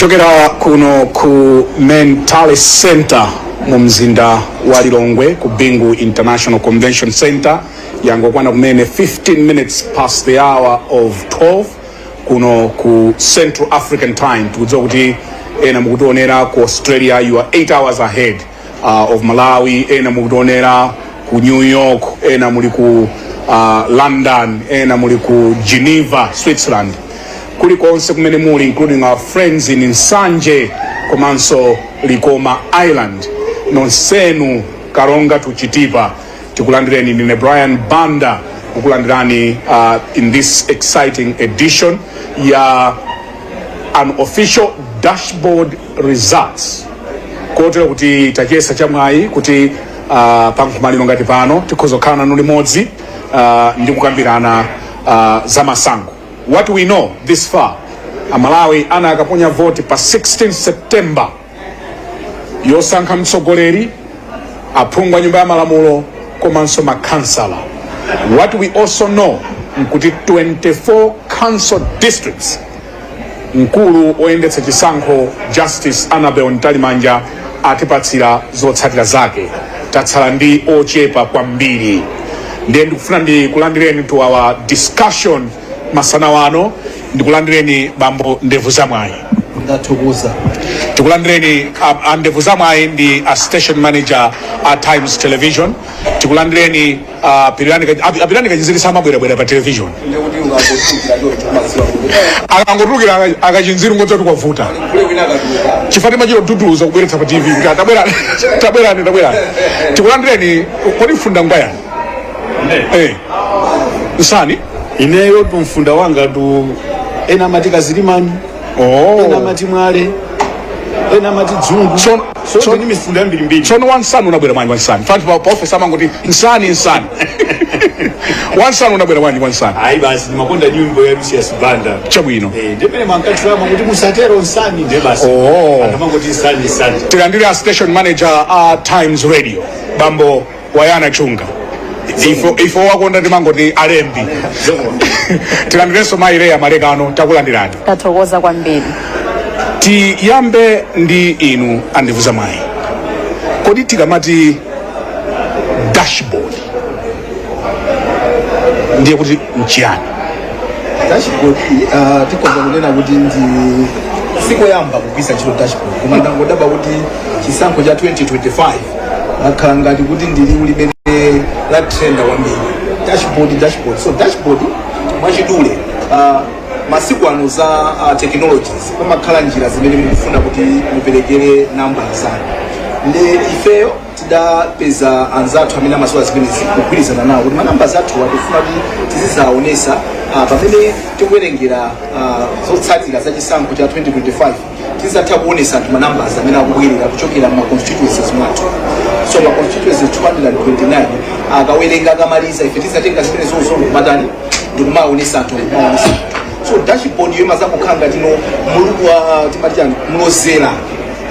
Kuchokera kuno ku Main Tally Center mu mzinda wa Lilongwe, ku Bingu International Convention Center, yangokwana kumene 15 minutes past the hour of 12 kuno ku Central African Time. Tikudziwa kuti ena mukutionera ku Australia, you are 8 hours ahead of Malawi. Ena mukutionera ku New York, ena muli ku London, ena muli ku Geneva, Switzerland, kulikonse kumene muli, including our friends in Nsanje komanso Likoma Island, nonsenu, Karonga to Chitipa, tikulandireni. Ndine Brian Banda kukulandirani in this exciting edition ya unofficial dashboard results, kotero kuti tachiyesa chamwayi kuti pankhomaliro ngati pano tikhoza kukhala nanu limodzi ndi kukambirana za masankho. What we know this far, Amalawi ana akaponya voti pa 16 September yosankha mtsogoleri, aphungu a Nyumba ya Malamulo komanso makhansala. What we also know nkuti 24 council districts, mkulu oyendetsa chisankho Justice Annabel Mtalimanja atipatsira zotsatira zake. Tatsala ndi ochepa kwambiri. Ndiye ndikufuna ndikulandireni to our discussion masana wano. Ndikulandireni, bambo Ndevu Zamwayi. Ndathokoza. Tikulandireni a Ndevu Zamwayi, ndi a station manager a Times Television. Tikulandireni Apirani Kachinziri. Samabwerabwera pa television. Ndekuti ungangotulukira choncho, umadziwa kuti Akangotulukira Akachinziri, ngodzati kwavuta. Kule wina akatuluka. Chifukwa timachita kududuluza kubweretsa pa TV kuti tabwerani, tabwerani, tabwerani. Tikulandireni. Kodi mfunda ngwayani? Nsani. Ineyo tumfunda wanga tu, ena amati Kazilimani, ena amati Mwale, ena amati Dzungu. So ndini mifunda yambirimbiri. Tsono wansani unabwera mwanji? Wansani fati pa office amangoti nsani, nsani. Wansani unabwera mwanji, wansani? Ayi basi, ndimakonda nyimbo ya Lucius Banda. Chabwino. Ndimene mankatulama kuti musatero nsani, nde basi. Oh. Anthu amangoti nsani, nsani. Tilandire a station manager a Times Radio, bambo Wayana Chunga. Ifo wakonda timangoti alembi. Tilandirenso mayi Leya Malekano, takulandirani. Tathokoza kwambiri. Tiyambe ndi inu, Andevu Zamwayi. Kodi tikamati dashboard ndiye kuti nchiyani? Dashboard, tikhoza kunena kuti ndi sikoyamba kugwiritsa ntchito dashboard, koma ndangodabwa kuti chisankho cha 2025 lakhala ngati kuti ndi liwu limene la trenda kwambiri, dashboard, dashboard. So dashboard mwachidule, masiku ano za technologies, pamakhala njira zimene mukufuna kuti muperekere nambala zanu. Ndi ifeyo tidapeza anzathu amene amadziwa zimenezi, kugwirizana nawo kuti manamba athu tikufuna kuti tizizaonesa pamene tikuwerengera zotsatira za chisankho cha 2025, tizatha kuonesa anthu manambers amene akubwerera kuchokera ma constituencies mwathu. So ma constituencies 229 akawerenga, akamaliza, ife tizatenga zimene zozo ndikumatani, ndikumaonesa anthu, ndikumaonesa anthu. So dashboard yo imazakukhala ngati no timati chani, mulozera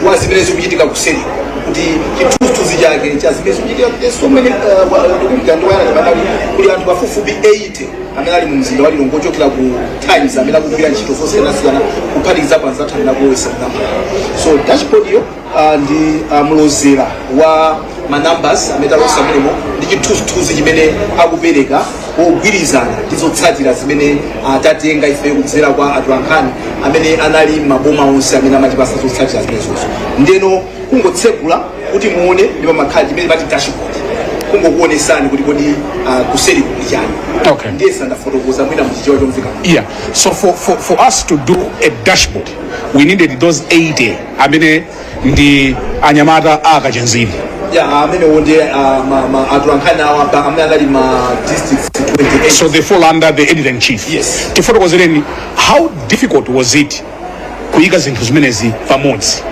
wa zimene zikuchitika kuseri, kuti chithunzithunzi chake cha zimene zikuchitika. There's so many, ndikumbukira ndiwayana timanali kuli anthu pafupifupi 80 amene ali mu mzinda wa Lilongwe ochokera ku Times amene akugwira ntchito zosiyanasiyana, kuphatikizapo anzathu amene akulowesa manambala. So dashboard yo ndi mlozera wa ma numbers amene talosa amenemo ndi chithunzithunzi chimene akupereka pogwirizana ndi zotsatira zimene tatenga ife kudzera kwa atolankhani amene anali maboma onse amene amatipasa zotsatira zimenezozo. Ndeno kungotsegula kuti muone, ndi pamakhala chimene pati dashboard, kungokuonesani kuti kodi kuseri kuli chani. Ndiye sandafotokoza mwina muchichewa chomveka. Yeah. So for us to do a dashboard, we needed those 80 amene ndi anyamata Akachinziri. Ya, amenewo ndi atolankhani awo amene anali ma districts 28. So they fall under the editor in chief. Yes. Tifotokozereni, how difficult was it kuyika zinthu zimenezi pamodzi?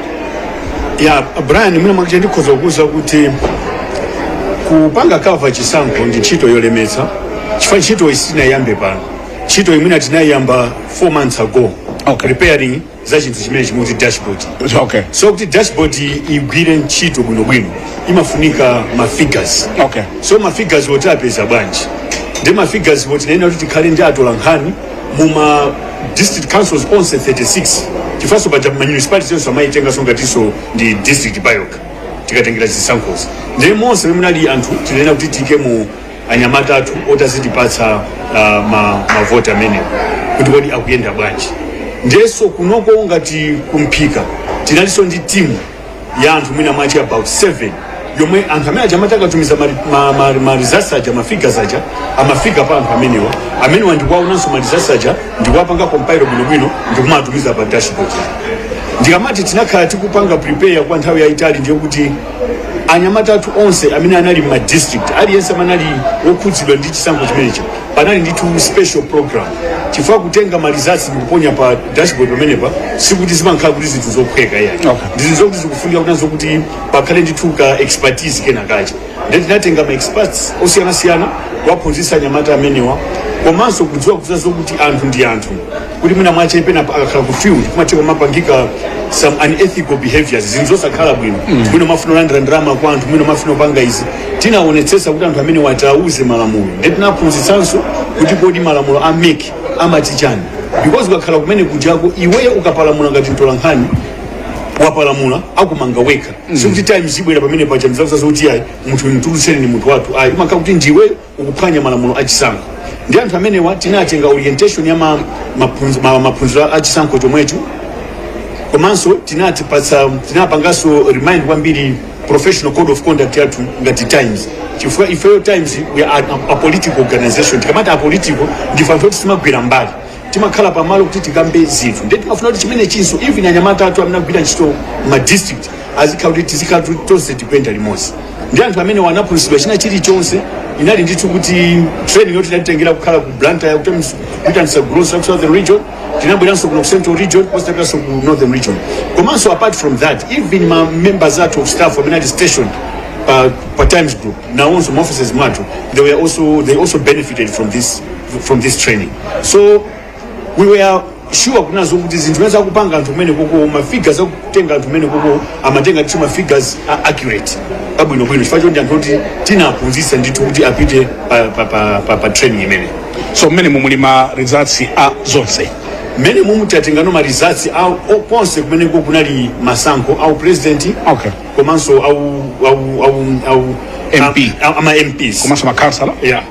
Ya Brian, mwina mwakuti ndikhoza kukuza kuti kupanga cover chisankho ndi ntchito yolemetsa, chifukwa ntchito iyi sitinayambe pano. Ntchito imwina tinayamba 4 months ago, preparing za chinthu chimene chimuti dashboard. So kuti dashboard igwire ntchito bwinobwino, imafunika ma figures. So ma figures woti apeza bwanji? Ndi ma figures woti tinayenera kuti tikhale ndi atolankhani muma district councils onse 36, chifukwa paja ma municipalities onse amayitenganso ngatinso ndi district payokha tikatengera zisankhozi. Ndiye monse momwe munali anthu, tinena kuti tiyike mu anyamata athu oti azitipatsa mavoti amenewo kuti kodi akuyenda bwanji. Ndiyenso kunoko ngati kumphika tinalinso ndi timu ya anthu mwina mwachi about 7, yomwe anthu amene aja amati akatumiza ma results aja, ma figures aja amafika pa anthu amenewa. Amenewa ndikuwaonanso ma results aja, ndikuwapanga compile bwinobwino, ndikumatumiza pa dashboard. Ndikamati tinakhala tikupanga prepare kwa nthawi yayitali, ndiye kuti anyamata athu onse amene anali ma district, aliyense amene anali wokhudzidwa ndi chisankho chimenechi, panali ndithu special program, chifukwa kutenga ma results ndikuponya pa dashboard pamenepa sikuti zimakhala kuti zinthu zophweka yani. Ndi zinthu zokuti zikufunika kunazo kuti pakhale ndithu ka expertise kena kacha. Ndiye tinatenga ma experts osiyanasiyana kuwaphunzitsa anyamata amenewa, komanso kudziwa kuza zokuti anthu ndi anthu, kuti mwina mwache pena akakhala ku field kumatheka kumapangika some unethical behaviors, zinthu zosakhala bwino. Mwina mafuna kulandira ndalama kwa anthu, mwina mafuna kupanga izi. Tinaonetsetsa kuti anthu amene watauze malamulo, ndiye tinaphunzitsanso kuti kodi malamulo a MEC amati chani, because ukakhala kumene kujako iweyo ukapalamula ngati mtolankhani, wapalamula, akumanga wekha. Sikuti Times ibwera pamene paja mzakuza zokuti ayi, munthu mtulutseni, ni munthu wathu, ayi. Umakhala kuti ndiwe ukuphwanya malamulo achisankho. Ndi anthu amenewa tinatenga orientation ya maphunziro achisankho chomwecho, komanso tinatipatsa, tinapanganso remind kwambiri professional code of conduct yathu ngati Times, chifukwa ifeyo Times we are a political organization. Tikamati apolitical, ndife anthu oti timagwira mbali, timakhala pamalo kuti tikambe zinthu. Ndiye timafuna kuti chimene chinso even anyamata athu amene agwira ntchito ma district azikhala kuti tizikhala kuti tonse tikuyenda limodzi. Ndi anthu amene wanaphunzitsidwa china chilichonse. Inali ndithu kuti training yoti tinatitengera kukhala ku Blantyre, kuitanitsa gulu ku Southern Region, tinabweranso kuno ku Central Region, positapiranso ku Northern Region. Komanso apart from that, even ma members athu of staff amene ali stationed pa Times Group nawonso ma offices mwathu, they also benefited from this training. So we were sure kunazo kuti zinthu zimene zakupanga anthu kumene koko, ma figures akutenga anthu kumene koko, amatenga ndithu ma figures accurate, abwinobwino, chifukwa choti anthu oti tinaphunzitsa ndithu kuti apite pa training imene. So mmene mumuli ma results a zonse? Mmene mumu tatengano ma results a konse kumeneko kunali masankho au president, komanso au MP. Ama MPs. Komanso makhansala. Yeah,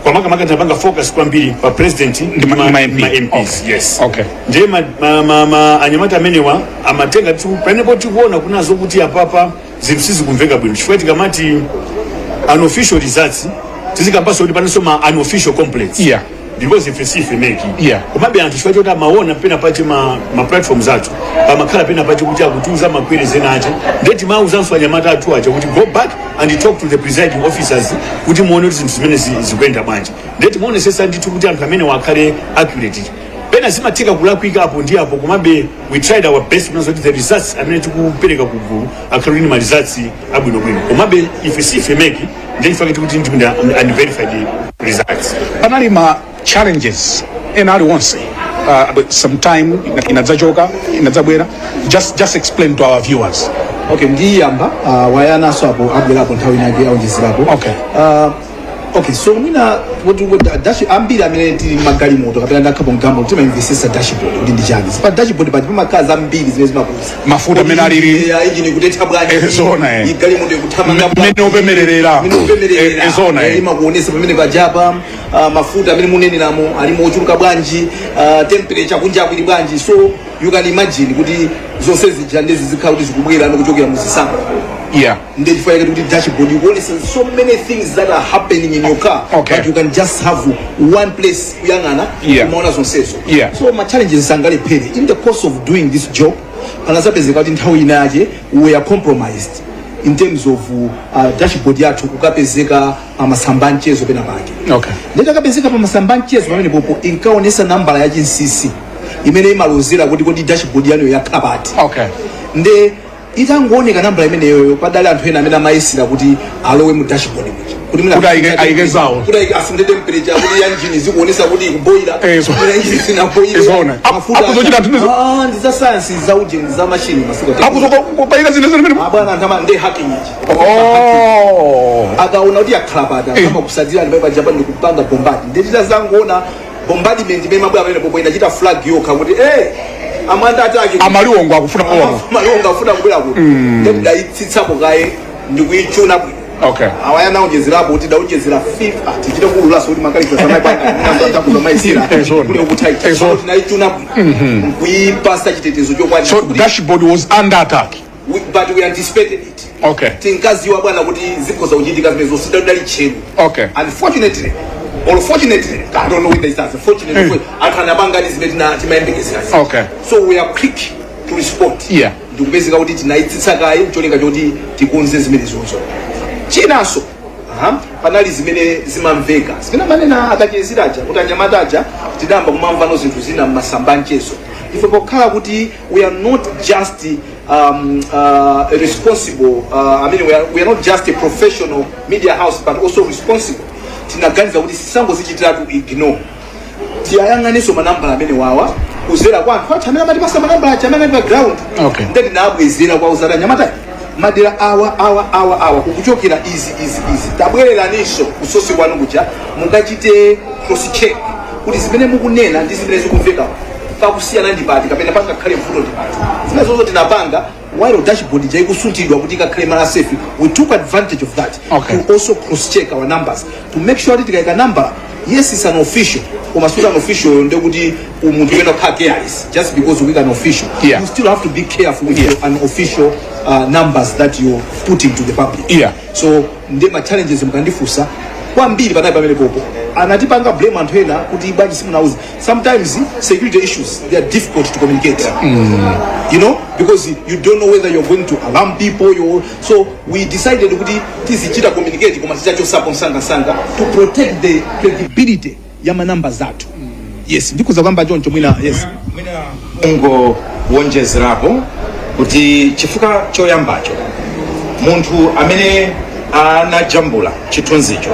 kwamakamaka tinapanga focus kwambiri pa president Ndi ma MP. Ma MPs. Yes. Ndiye anyamata amenewa amatenga tu pamenepo tikuona kunazo kuti apapa zinthu sizikumveka bwino, chifukwa tikamati unofficial results, tizikambanso kuti panenso ma unofficial complaints, because ife sife MEC. Komabe anthu, chifukwa choti amaona pena pache ma platforms athu pamakhala pena pache kuti akutiuza ma queries ena ache, ndiye timauzanso anyamata athu aja kuti go back and talk to the presiding officers kuti muone kuti zinthu zimene zikuyenda bwanji. Ndiye timaonesesa ndithu kuti anthu amene wakhale accurate. Pena zimatheka kulakwika apo ndi apo, komabe we tried our best kuona kuti the results amene tikupereka kugulu akhale ndi ma results abwinobwino. Komabe ife sife MEC, ndiye chifukwa kuti ndi unverified results. Panali ma challenges ena aliwonse? Sometime inadzachoka, inadzabwera, just explain to our viewers. Okay, ndiyamba, wayanaso apo abwerapo nthawi inake aonjezerapo. Okay, so mwina kuti dash, ambiri amene tili magalimoto kapena ndakhapo mgambo timaimvesesa dashboard kuti ndi chani. Pa dashboard paja pamakhala zambiri zimene zimakuza Mafuta amene alili. Engine ikutentha bwanji, Zona, eh. Galimoto ikuthamanga. Mmene upemererera. Mmene upemererera. Zona, eh. Imakuonesa pamene pajapa mafuta amene muneneramo alimo ochuluka bwanji, temperature kunja ili bwanji. So you can imagine kuti zonse zija ndezi zikhala kuti zikubwera kuchokera muzisankho. Ndiye chifukwa chake kuti dashboard ikuonesa so many things that are happening in your car, but you can just have one place kuyang'ana, kumaona zonsezo. So ma challenges sangalephere. In the course of doing this job, panazapezeka kuti nthawi inache we are compromised in terms of dashboard yathu kukapezeka pa masamba mchezo pena pake. Nditakapezeka pa masamba mchezo pamene popo, inkaonesa nambala ya chinsinsi imene imalozera kuti kodi dashboard yanuyo yakhala pati. Nde itangooneka nambala imeneyoyo, padali anthu ena amene amayesera kuti alowe mu dashboard muja kuti Kuti ayike zawo. Kuti asinthe temperature, kuti ya engine zikuonesa kuti ikuboira, kuti engine sinaboire. Zona. Akuzochita anthu Ah, ndi za science, za ujeni, za machine masiku Akuzopayika zinthu zimene. Ah, bwana, anthu ndi hacking ichi. Akaona kuti yakhala pati, amakusadzira ndi paipa japa ndikupanga bombard. Ndetita zangoona Bombardment imene mabwera pamene popo inachita flag yokha kuti amanda atake. Amaliwongo akufuna kulowa. Amaliwongo akufuna kubwera kuti ndiye tidayitsitsapo kaye ndikuyichuna bwino. Awa yanaonjezerapo kuti daonjezera 5, tichite kuululaso kuti makalisa samaipanga maisira kule ukuthaita. Tinayichuna bwino nkuyipasa chitetezo chokwanira. So dashboard was under attack. But we anticipated it. Tinkaziwa, bwana, kuti zikhoza kuchitika zimenezo, sidadali tcheru. Unfortunately or fortunately, I don't know whether it's unfortunate, anthu anapangani zimene timayembekezera. So we are quick to respond. Ndikupezeka kuti tinayitsitsa kaye cholinga choti tikonze zimene zonso. Chinanso, aha, panali zimene zimamveka, zimene amanena akachezeraja kuti anyamata aja, tidayamba kumamvano zinthu zina mmasamba mchezo. Ife pokhala kuti we are not just responsible, I mean, we are not just a professional media house but also responsible, tinaganiza kuti sisangozichitiratu ignore, tiyayang'anenso manambala amene wawa kuzera kwa anthu athu amene amatipasa manambala aja amene ali pa ground. Nde tinabwezera kwa uzati, anyamata, madera awa, awa, awa, awa kukuchokera izi, izi, izi, tabwereraninso ku source kwanu kuja, mukachite cross check kuti zimene mukunena ndi zimene zikumveka pakusiyana ndi pati, kapena pangakhale mvuto ndi pati. Zimene zonso tinapanga while dashboard ija ikusunthidwa kuti ikakhale mala safe. We took advantage of that to also cross check our numbers to make sure kuti tikayika number, yes, it's unofficial, koma suti unofficial ndekuti umunthu wena kukhala careless just because we unofficial. You still have to be careful with your unofficial numbers that you're putting to the public. So nde ma challenges mukandifunsa kwambiri panali pamene popo anatipanga blame anthu ena kuti bwanji simunauze. Sometimes security issues, they are difficult to communicate because you don't know whether you're going to alarm people. So we decided kuti tizichita communicate koma tichachosapo msangasanga to protect the credibility ya manamba zathu. Yes, ndikuza kwamba choncho mwina, yes. Mwina kungowonjezerapo kuti chifukwa choyambacho, munthu amene anajambula chithunzicho,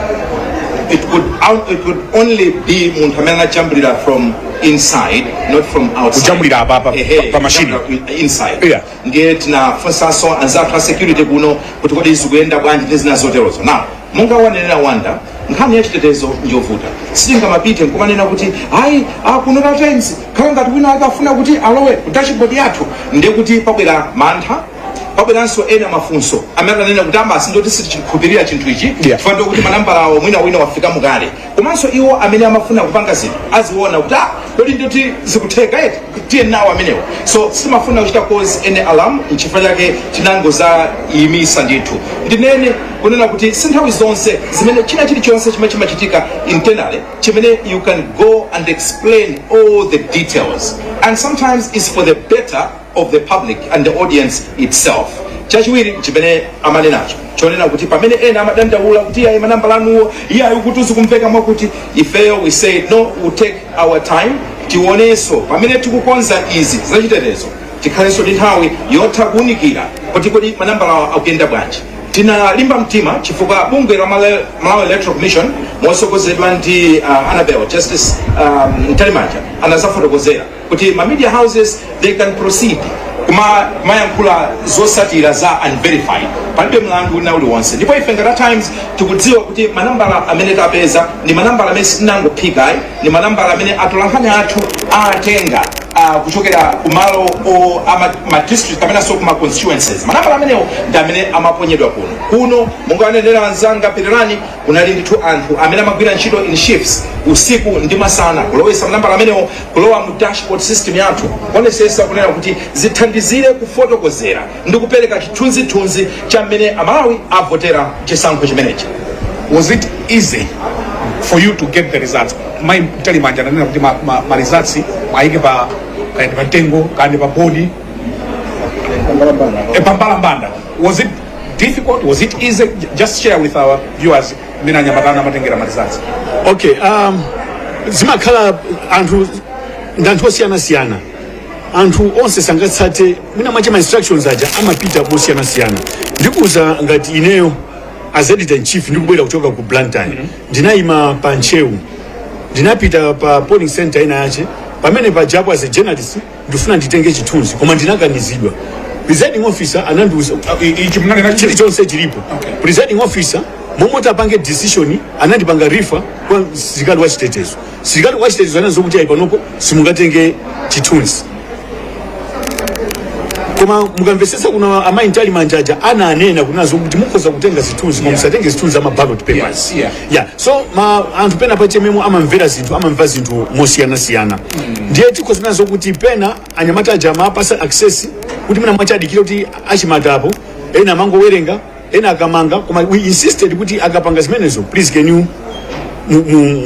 it would only be munthu amene anajambulira from inside, not from outside. Kujambulira apa Ehe, pa machine. Kujambulira inside. Ndiye tinafunsanso anzathu a security kuno kuti kodi zikuyenda bwanji ndi zina zoterozo. Now, monga wanenera Wanda, nkhani ya chitetezo njovuta. Sitingamapite nkumanena kuti ayi, kuno ka Times khala ngati wina akafuna kuti alowe ku dashboard yathu, ndiye kuti pabwera mantha, pabweranso ena mafunso amene akanena kuti ambasi ndoti sitichikhulupirira chinthu ichi, chifukwa ndikuti manambala awo mwina wina wafika mukale. Komanso iwo amene amafuna kupanga zinthu aziona kuti, ah, kodi ndoti zikutheka eti, tiye nawo amenewo. So sitimafuna kuchita cause any alarm, nchifukwa chake tinangozayimisa ndithu. Ndinene kunena kuti si nthawi zonse zimene china chilichonse chimene chimachitika internally chimene you can go and explain all the details, and sometimes it's for the better of the public and the audience itself. Chachiwiri chimene amanenacho, chonena kuti pamene ena amadandaula kuti iyayi, manambala anuwo iyayi, kuti zikumveka mwakuti, ifeyo we say no, we take our time, tionenso pamene tikukonza izi zachitetezo, tikhalenso ndi nthawi yotha kuwunikira kuti kodi manambala awa akuyenda bwanji. Tinalimba mtima chifukwa bungwe la Malawi Electoral Commission, motsogozedwa ndi Annabel Justice Mtalimanja, anazafotokozera kuti ma media houses, they can proceed kumayankhula zosatira za unverified, palibe mlandu wina uliwonse. Ndipo ife ngati Times tikudziwa kuti manambala amene tapeza ndi manambala amene sitinangophika ayi, ndi manambala amene atolankhani athu atenga kuchokera kumalo o ama, ma district kapenanso kuma constituencies. Manambala amenewo ndi amene amaponyedwa kuno. Kuno, monga anenera anzanga Pitirani, kunali ndithu anthu amene amagwira ntchito in shifts, usiku ndi masana, kulowesa manambala amenewo, kulowa mu dashboard system yathu, kuonesesa kunena kuti zithandizire kufotokozera ndi kupereka chithunzithunzi cha mmene Amalawi avotera chisankho chimenechi. Was it easy for you to get the results? Mai Mtalimanja ananena kuti ma results mwayike pa kandi pa mtengo kandi pa bodi, pambalambanda. Was it difficult? Was it easy? Just share with our viewers mmene anyamatana amatengera ma results. Okay, zimakhala anthu ndi anthu osiyanasiyana. Anthu onse sangatsate mwina mwache ma instructions aja, amapita mosiyanasiyana. Ndikuuza, ngati ineyo as editor in chief ndikubwera kuchoka ku Blantyre, ndinayima pa Ntcheu, ndinapita pa polling center ina yache pamene pajapo. As a journalist ndifuna nditenge chithunzi, koma ndinakanizidwa. Presiding officer anandiuza Ichi munanena? Chilichonse chilipo. Presiding officer Momwe tapange decision, anandipanga refer kwa msilikali wa chitetezo. Msilikali wa chitetezo anazo kuti ayi, panopo simungatenge chithunzi. Koma mukamvetsetsa kuno, amayi Mtalimanja aja ananena kunazo kuti mukhoza kutenga zithunzi, koma musatenge zithunzi ama ballot papers. Yeah, so ma anthu pena pachememo amamvera zinthu, amamva zinthu mosiyanasiyana. Ndiye tikhoza nazo kuti pena anyamata aja amapasa access kuti mwina mwachadikira kuti achimatapo, ena amangowerenga, ena akamanga. Koma we insisted kuti akapanga zimenezo, please, can you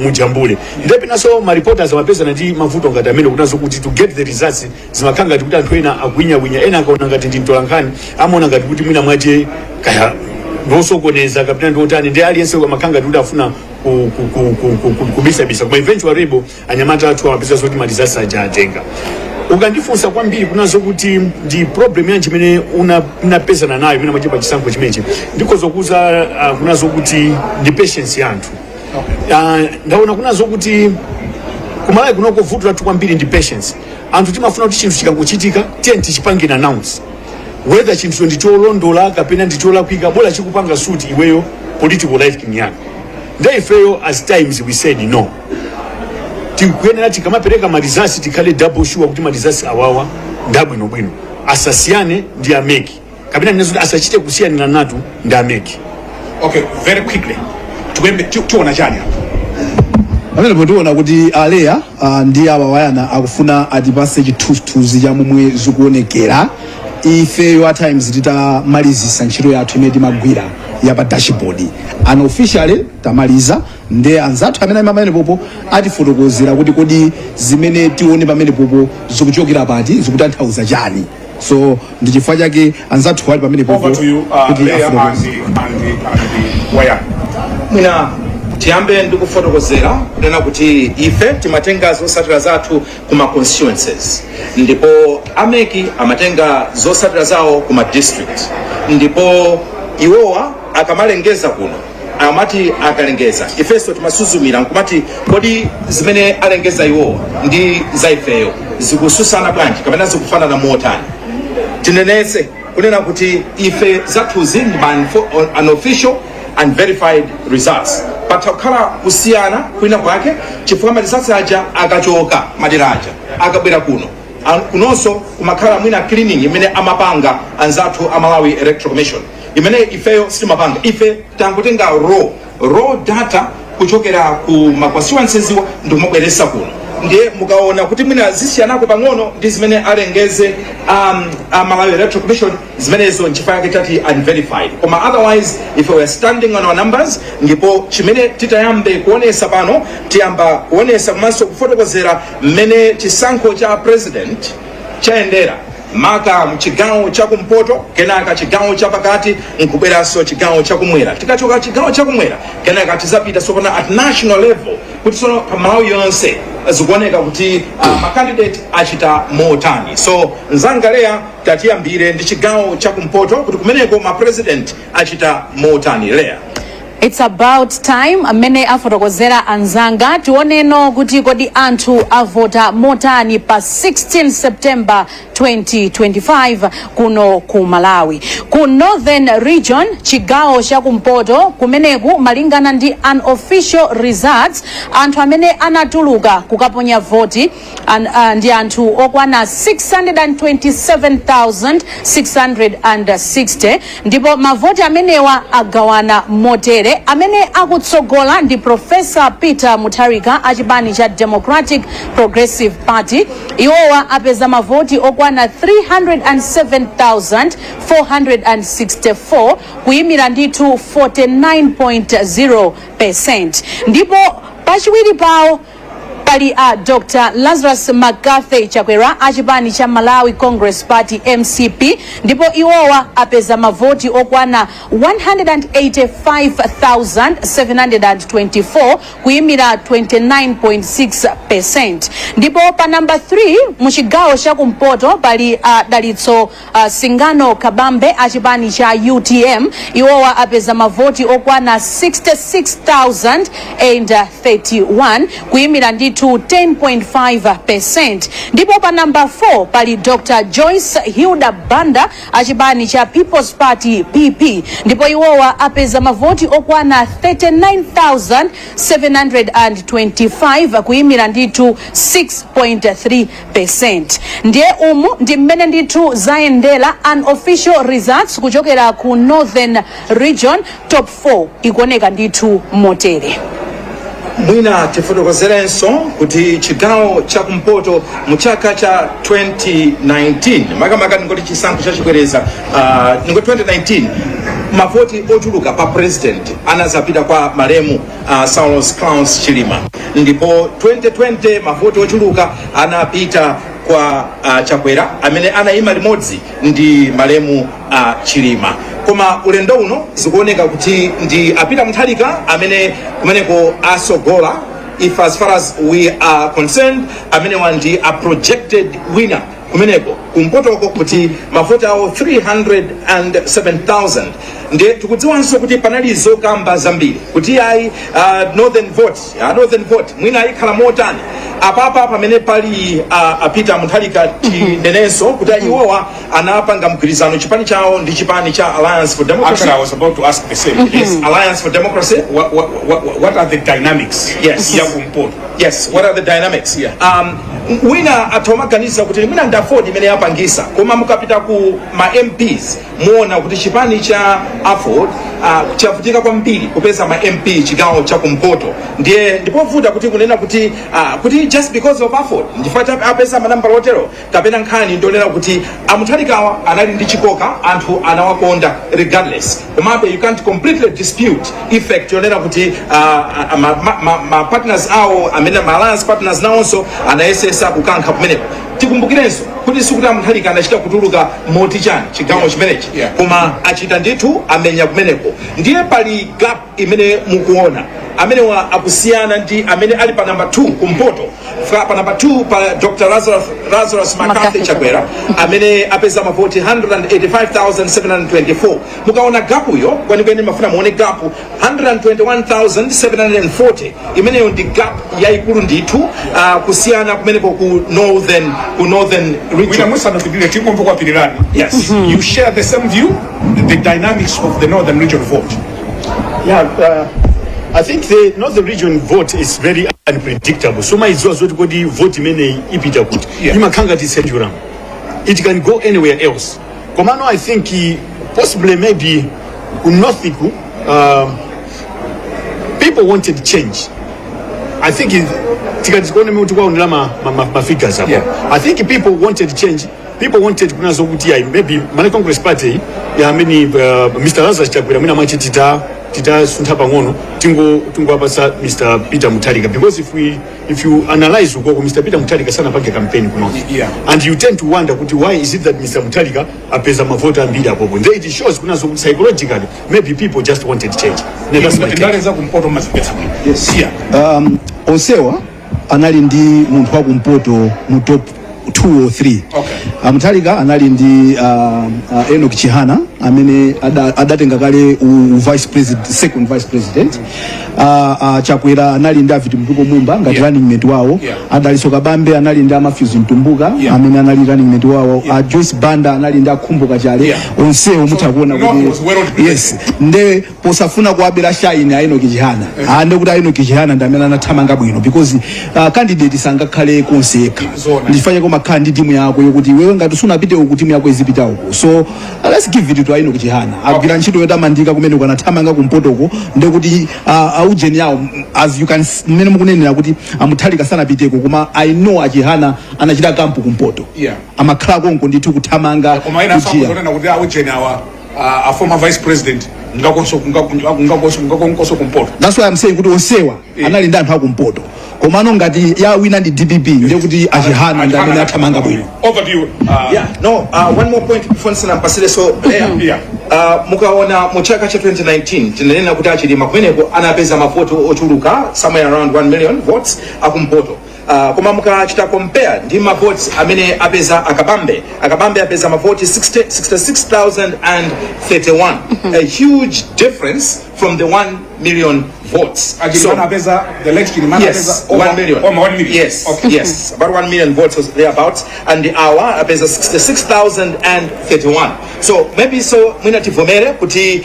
mujambule? Ndiye penanso ma reporters amapezana ndi mavuto ngati amene kunazo kuti to get the results zimakhala ngati kuti anthu ena akwinyakwinya, ena akaona ngati ndi mtolankhani amaona ngati kuti mwina mwache kaya ndosokoneza kapena ndiotani. Ndi aliyense amakhala ngati kuti afuna kubisabisa. Koma eventually rebo anyamata athu amapeza zoti ma results aja atenga. Ukandifunsa kwambiri kunazo kuti ndi problem yanji imene unapezana nayo imene amachepa chisankho chimenechi, ndikhoza kuuza kunazo kuti ndi patience ya anthu. Ndaona kunazo kuti kumalawi kunoko vuto lathu kwambiri ndi patience. Anthu timafuna kuti chinthu chikangochitika, tiye tichipangire announce, whether chinthucho ndi cholondola kapena ndi cholakwika, bola chikupanga suit iweyo political liking yako. Nde ifeyo as Times we said no, tikuyenera tikamapereka ma results tikhale double sure kuti ma results awawa ndabwinobwino, asasiyane ndi a MEC, kapena ndinezo kuti asachite kusiyanira natu ndi a MEC. Okay, very quickly, tikuyembe tiona chani apa? Pamenepo tiona kuti aleya ndi awa wayana akufuna atipase chithunzithunzi cha momwe zikuonekera. Ifeyo a Times titamalizisa ntchito yathu imene timagwira ya pa dashboard, unofficially tamaliza, nde anzathu amene ali pamenepopo atifotokozera kuti kodi zimene tione pamenepopo zikuchokera pati, zikutanthauza chani. So ndi chifukwa chake anzathu ali pamenepopo Over to you, kuti Leah afotokoze. and Wayana. Mwina tiyambe ndi kufotokozera kunena kuti ife timatenga zotsatira zathu kuma constituencies, ndipo a MEC amatenga zotsatira zawo kuma district. Ndipo iwowa akamalengeza kuno, amati akalengeza, ifenso timasuzumira nkumati kodi zimene alengeza iwowa ndi za ifeyo zikususana bwanji kapena zikufanana motani? Tinenetse kunena kuti ife zathuzi ndi ma unofficial and verified results. Patha kukhala kusiyana kwina kwake chifukwa ma results aja akachoka madera aja akabwera kuno, kunonso kumakhala mwina cleaning imene amapanga anzathu a Malawi Electoral Commission, imene ifeyo sitimapanga. Ife tangotenga raw data kuchokera ku ma constituencies iwo ndikumabweresa kuno. Ndiye mukaona kuti mwina zisiyanako pang'ono ndi zimene alengeze a Malawi Electoral Commission, zimenezo nchifukwa chake tati unverified. Koma otherwise if we are standing on our numbers. Ndipo chimene titayambe kuonesa pano, tiyamba kuonesa komanso kufotokozera mmene chisankho cha president chayendera, maka mchigawo chakumpoto, kenaka chigawo chapakati, nkubweranso chigawo chakumwera. Tikachoka chigawo chakumwera, kenaka tizapita sopano at national level, kuti sono pa Malawi yonse zikuoneka kuti ma candidate achita motani. So mzanga Leya, tatiyambire ndi chigawo chakumpoto kuti kumeneko ma president achita motani. Leya. It's about time. Amene afotokozera anzanga, tioneno kuti kodi anthu avota motani pa 16 September 2025 kuno ku Malawi. Ku Northern Region, chigawo chakumpoto kumeneku, malingana ndi unofficial results, anthu amene anatuluka kukaponya voti ndi anthu okwana 627,660, ndipo mavoti amenewa agawana motere: amene akutsogola ndi Professor Peter Mutharika achipani cha Democratic Progressive Party. Iwowa apeza mavoti okwana 307,464, kuyimira ndithu 49.0. Ndipo pachiwiri pawo pali a Dr Lazarus McCarthy Chakwera achipani cha Malawi Congress Party, MCP, ndipo iwowa apeza mavoti okwana 185,724, kuyimira 29.6. Ndipo pa namba 3 mu chigawo chakumpoto pali a Dalitso Singano Kabambe achipani cha UTM. Iwowa apeza mavoti okwana 66,031, kuyimira ndithu ndithu 10.5%. Ndipo pa namba 4 pali Dr Joyce Hilda Banda achipani cha People's Party, PP, ndipo iwowa apeza mavoti okwana 39,725, kuyimira ndithu 6.3%. Ndiye umu ndi mmene ndithu zayendera, unofficial results kuchokera ku Northern Region. Top 4 ikuoneka ndithu motere. Mwina tifotokozerenso kuti chigawo chakumpoto mu chaka cha 2019, makamaka ndingoti chisankho chachibwereza, ningoti 2019, mavoti ochuluka pa president anazapita kwa malemu Saulos Klaus Chilima, ndipo 2020 mavoti ochuluka anapita kwa Chakwera amene anayima limodzi ndi malemu Chilima. Koma ulendo uno zikuoneka kuti ndi a Peter Mutharika amene kumeneko asogola. If as far as we are concerned, amenewa ndi a projected winner kumeneko kumpotoko, kuti mavoti awo 307,000. Ndiye tikudziwanso kuti panali zokamba zambiri kuti ayi, northern vote, northern vote mwina ayikhala motani apapa pamene pali a Peter Mutharika. Tinenenso kuti iwowa anapanga mgwirizano chipani chawo ndi chipani cha Alliance for Democracy. Actually, I was about to ask the same. Yes, Alliance for Democracy. What are the dynamics ya kumpoto? Yes, what are the dynamics? Yeah. Wina athu amaganiza kuti mwina ndi AFORD imene yapangisa, koma mukapita ku ma MPs muona kuti chipani cha AFORD chavutika kwambiri kupeza ma MP chigawo cha kumpoto. Ndiye ndipovuta kuti kunena kuti just because of AFORD ndifukwa apeza manambala otero, kapena nkhani ndionena kuti a Mutharikawa anali ndi chikoka, anthu anawakonda regardless. Komabe you can't completely dispute effect yonena kuti ma partners awo amene ma alliance partners nawonso anayesesa kukankha kumeneko. Tikumbukirenso kuti sikuti a Mutharika anachita kutuluka moti chani chigawo chimenechi, koma achita ndithu, amenya kumeneko. Ndiye pali gap imene mukuona amenewa akusiyana ndi amene ali pa namba 2 kumpoto. Pa namba 2 pa Dr Lazarus McCarthy McCarthy Chakwera amene apeza mavoti 185,724. Mukaona gapuyo kwenikweni, mafuna muone gap 121,740, imeneyo ndi gap yayikulu ndithu kusiyana kumeneko ku northern Mwina region. musanapitirire, tingomva kwa Pirirani. Yes. You share the same view, the dynamics of the northern region vote? Yeah, I think the northern region vote is very unpredictable. So maidziwa zoti kodi vote imeneyi ipita kuti? Imakhala ngati pendulum. It can go anywhere else. Komano I think possibly maybe ku north ku people wanted change. I think tikati tikuone kuti kwaonera ma figures apo. I think people wanted change. People wanted kunazo kuti ayi, maybe Malawi Congress Party ya amene Mr. Lazarus Chakwera, mwina mwache titasuntha pang'ono, tingowapatsa Mr. Peter Mutharika, because if you analyze ukoko, Mr. Peter Mutharika sanapange campaign ku north. And you tend to wonder kuti why is it that Mr. Mutharika apeza mavota ambiri apopo? Then it shows kunazo kuti psychologically maybe people just wanted change. Now, that's my take. Ndale za kumpoto mazipetsa bwino. Yes. Onsewa anali ndi munthu wakumpoto mu top 2 or 3. A Mutharika anali ndi Enoch Chihana amene adatenga kale u vice president, second vice president. Chakwera anali ndi a Vitumbiko Mumba ngati running mate wawo. A Dalitso Kabambe anali ndi a Matthews Mtumbuka amene anali running mate wawo. A Joyce Banda anali ndi a Khumbo Kachali. Onsewo mutha kuona North kuti was well represented. Yes, nde posafuna kuwabera shine a Enoch Chihana, ande kuti a Enoch Chihana ndi amene anathamanga bwino, because candidate sangakhale konse yekha. Zona. Ndifanye kumakhala ndi timu yako yokuti iwewe ngati sunapite uku, timu yako izipita uku. So let's give it to Enoch Chihana, agwira ntchito yotamandika kumene kanathamanga kumpotoko. Ndekuti aujeni yawo, as you can mmene mukunenera kuti a Mutharika sanapiteko, koma I know a Chihana anachita camp kumpoto. Amakhala konko ndithu kuthamanga Koma ena kujiya. sakunena kuti aujeni awa, a former vice president, ngakonso kumpoto. That's why I'm saying kuti onsewa anali ndi anthu akumpoto, komano ngati ya wina ndi DPP, ndiye kuti a Chihana ndi amene athamanga bwino. Over to you. Yeah, no, one more point before ndisanampasire so there. Mukaona mu chaka cha 2019, tinanena kuti a Chilima kumeneko anapeza mavoti ochuluka, somewhere around 1 million votes akumpoto. Koma mukachita compare ndi mavotes amene apeza a Kabambe, a Kabambe apeza mavoti 60 66,031, a huge difference from the 1 million votes. A Chilima anapeza, the late Chilima anapeza Yes, over 1 million. Over 1 million. Yes, yes, about 1 million votes was thereabouts, and awa apeza 66,031. So maybe, so mwina tivomere kuti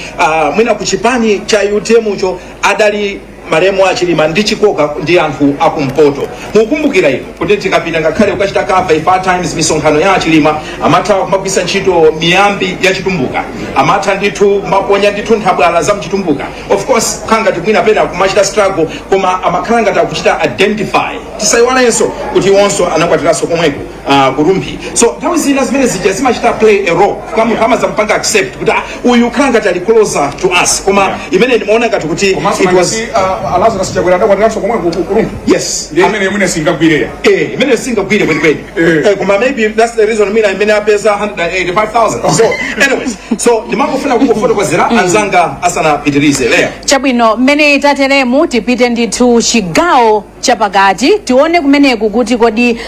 mwina kuchipani cha UTM cho adali malemu aChilima ndi chikoka ndi anthu akumpoto. Mukumbukira ino kuti tikapita ngakhale kukachita cover ife Times misonkhano ya aChilima, amatha kumagwisa ntchito miyambi ya Chitumbuka, amatha ndithu kumaponya ndithu nthabwala za mchitumbuka. Of course kukhala ngati mwina pena kumachita struggle, koma amakhala ngati akuchita identify. Tisayiwalenso kuti iwonso anakwatiranso komweko ku Rumphi, so nthawi zina zimene zija zimachita play a role kwa munthu amazampanga accept kuti ah, uyu kukhala ngati ali closer to us. Koma imene ndimaona ngati kuti Komanso it was nangasi Lazarus Chakwera adakwatiranso komwe ku Rumphi. Yes. Ndiye imene imene singagwireya. Eh, imene singagwire kwenikweni. Eh, koma maybe that's the reason mina imene apeza 185,000. So anyways, so ndimangofuna kungofotokozera anzanga asanapitirize leya. Chabwino, mmene tateremu tipite ndithu chigawo chapakati, tione kumeneku kuti kodi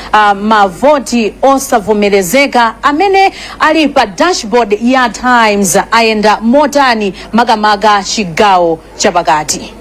mavoti osavomerezeka amene ali pa dashboard ya Times ayenda motani, makamaka chigawo chapakati.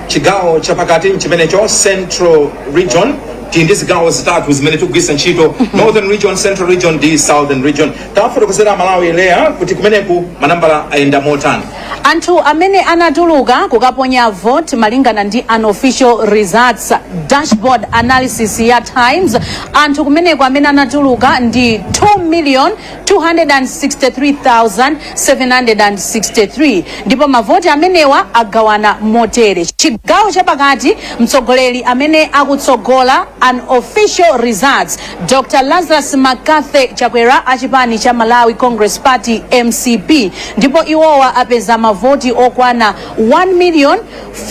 Chigawo chapakati nchimenecho, Central Region. Tili ndi zigawo zitatu zimene tikugwiritsa ntchito: Northern Region, Central Region ndi Southern Region. Tafotokozera Malawi leya kuti kumeneku manambala ayenda motani. Anthu amene anatuluka kukaponya vote malingana ndi unofficial results dashboard analysis ya Times, anthu kumeneko amene anatuluka ndi 2 million 263,763, ndipo mavoti amenewa agawana motere: chigawo chapakati, mtsogoleri amene akutsogola unofficial results, Dr Lazarus McCarthy Chakwera achipani cha Malawi Congress Party, MCP, ndipo iwowa apeza mavoti okwana 1 million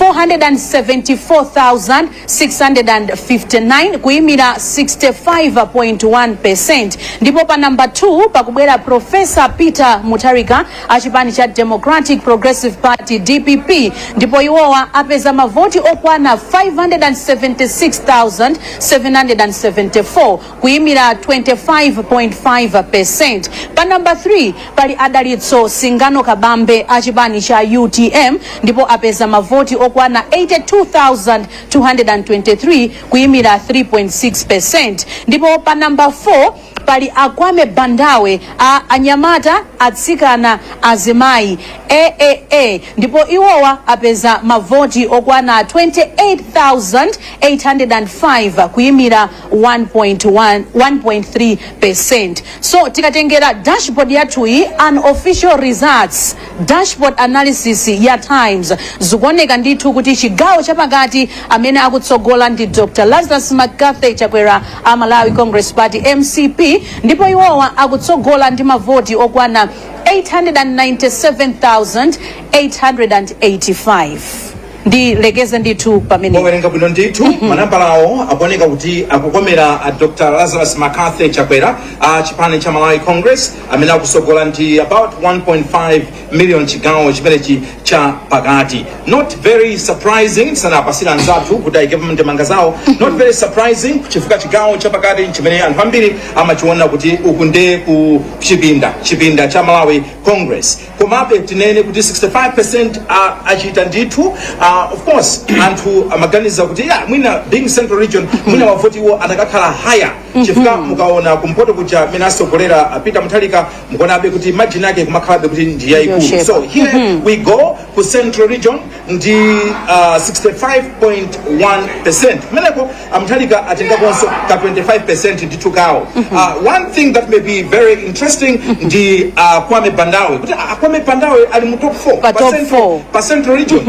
474,659, kuyimira 65.1. Ndipo pa namba 2 pakubwera Professor Peter Mutharika achipani cha Democratic Progressive Party, DPP, ndipo iwowa apeza mavoti okwana 576,774, kuyimira 25.5. Pa namba 3 pali Adalitso Singano Kabambe achipani cha UTM, ndipo apeza mavoti okwana 82,223, kuyimira 3.6. Ndipo pa namba 4 pali Akwame Bandawe a Anyamata Atsikana Azimayi, AAA, ndipo iwowa apeza mavoti okwana 28,805, kuyimira 1.1 1.3. So tikatengera dashboard yathuyi, unofficial results dashboard analysis ya Times, zikuoneka ndithu kuti chigawo chapakati amene akutsogola ndi Dr Lazarus McCarthy Chakwera a Malawi Congress Party, MCP, ndipo iwowa akutsogola ndi mavoti okwana 897,885. Ndilekeze ndithu pamene. Wawerenga bwino ndithu. Manambalawo akuoneka kuti akukomera a Dr Lazarus McCarthy Chakwera a chipani cha Malawi Congress, amene akusogola ndi about 1.5 million chigawo chimenechi cha pakati. Not very surprising, sanapasira anzathu kuti ayike ndemanga zawo. Not very surprising, chifukwa chigawo chapakati chimene anthu ambiri amachiona kuti uku nde ku chipinda cha Malawi Congress. Komabe tinene kuti 65% achita ndithu. Of course anthu amaganiza kuti ya, mwina being Central Region, mwina mavotiwo atakakhala higher, chifukwa mukaona kumpoto kuja amene asogolera Peter Mutharika, mukuonabe kuti margin yake kumakhalabe kuti ndi yayikulu. Yochepa. So here we go ku Central Region ndi 65.1. Kumeneko aMutharika atengakonso ka 25% ndithu kawo. One thing that may be very interesting ndi Kwame Bandawe, kuti Kwame Bandawe ali mu top 4. Pa top 4. Pa Central Region,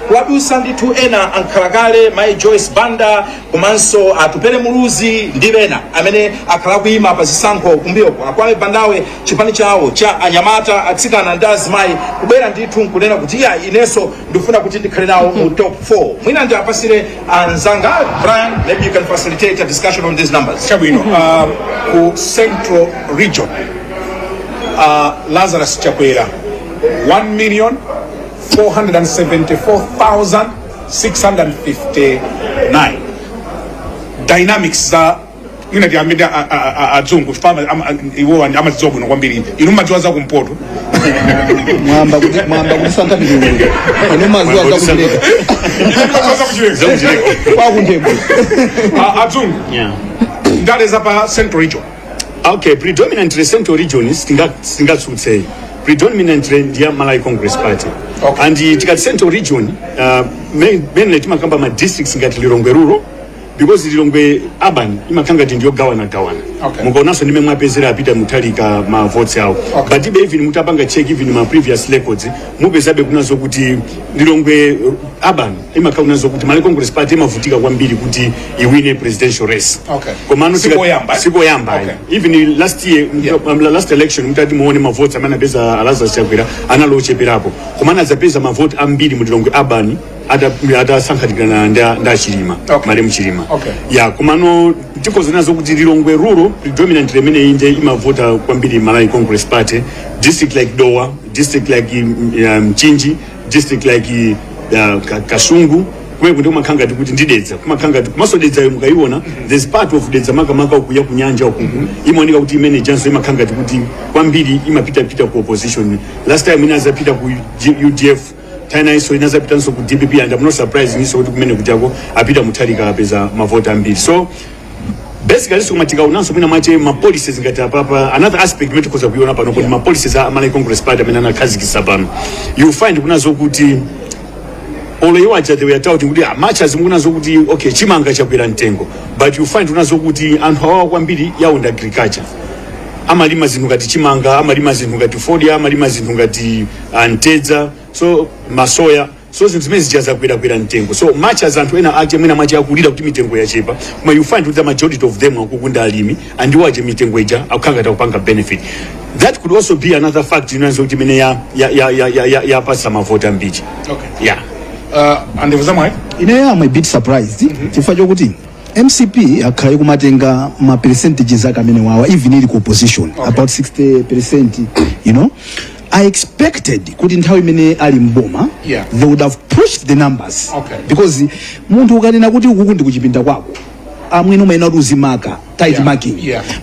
kuwadusa ndithu ena ankhalakale, Mai Joyce Banda komanso Atupele Muluzi ndi ena amene akhala kuyima pa zisankho kumbuyoko. Akwame Bandawe, chipani chawo cha Anyamata Atsikana ndi Azimayi, kubwera ndithu nkunena kuti iya, inenso ndifuna kuti ndikhale nawo mu top 4. Mwina ndiapasire anzanga. Brian, maybe you can facilitate a discussion on these numbers. Chabwino. Ku Central Region, Lazarus Chakwera 1 million 474,659. Dynamics za Mwina tiyambe ndi adzungu chifukwa iwo amadziwa bwino kwambiri. Inu mmadziwa za kumpoto. Mwamba kuti sankha mitundu, inu maziwa zakuchileka. Inu mmadziwa za kuchileka. Kwakunthembwe. Adzungu, ndale za pa Central Region. Okay, predominantly Central Region, singatsutseyi, predominantly ndiya Malawi Congress Party. And tikati Central Region, mainly timakamba ma districts ngati Lilongwe Rural, because Lilongwe Urban imakhala ngati ndiyogawanagawana. Mukaonanso ndime mwapezera apita Mutharika ma votes awo. But ibe even mutapanga check even ma previous records, mupezabe kunazo kuti Lilongwe Urban imakhala kunazo kuti Malawi Congress Party imavutika kwambiri kuti iwine presidential race. Komano Sikoyamba, eh? Sikoyamba. Even last year, last election, mutati muone mavoti amene apeza Lazarus Chakwera anali ocheperapo, komano adzapeza mavoti ambiri mu Lilongwe Urban atasankhatikana ndi achilima, malemu Chilima. Ya, komano tikoza nazo kuti Lilongwe Rural predominantly imene inde imavota kwambiri Malawi Congress Party. District like Dowa, district like Mchinji, district like Kasungu, kumene kuti kumakhala ngati kuti ndidedza, kumakhala ngati komanso Dedzayo mukayiona, there's part of Dedza, makamaka ukuya kunyanja ukuku, imaoneka kuti imene janso imakhala ngati kuti kwambiri imapitapita ku opposition. Last time inazapita ku UDF, tainaiso inazapitanso ku DPP, and I'm not surprised niso kuti kumene kujako apita Mutharika apeza mavoti ambiri. So basically, so tikaonanso mwina mwache ma policies ngati apapa, another aspect imene tikhoza kuiona pano kuti ma policies a Malawi Congress Party amene anakhazikitsa pano, you find kunazo kuti olo iwo aja they were touting kuti much as mukunazo kuti okay, chimanga chakwera mtengo, but you find kunazo kuti anthu awawa kwambiri yawo ndi agriculture. Amalima zinthu ngati chimanga, amalima zinthu ngati fodya, amalima zinthu ngati ntedza, so masoya. So zinthu zimene zija zakwerakwera mtengo. So much as anthu ena ache mwina mwache akulira kuti mitengo yachepa, koma you find kuti the majority of them akukunda alimi, and iwo ache mitengo ija akukhala ngati akupanga benefit. That could also be another fact inanso kuti imene ya yapasa mavoti ambiri. Yeah. Andevu zamwayi. Ineyo am a bit surprised chifukwa chokuti MCP akhala ikumatenga ma percentages ake amene wawa even ili ku opposition, about 60%. I expected kuti nthawi imene ali mboma they would have pushed the numbers, because munthu ukanena kuti ukuku ndi kuchipinda kwako, amwene, umayenera kuti uzimaka tight marking.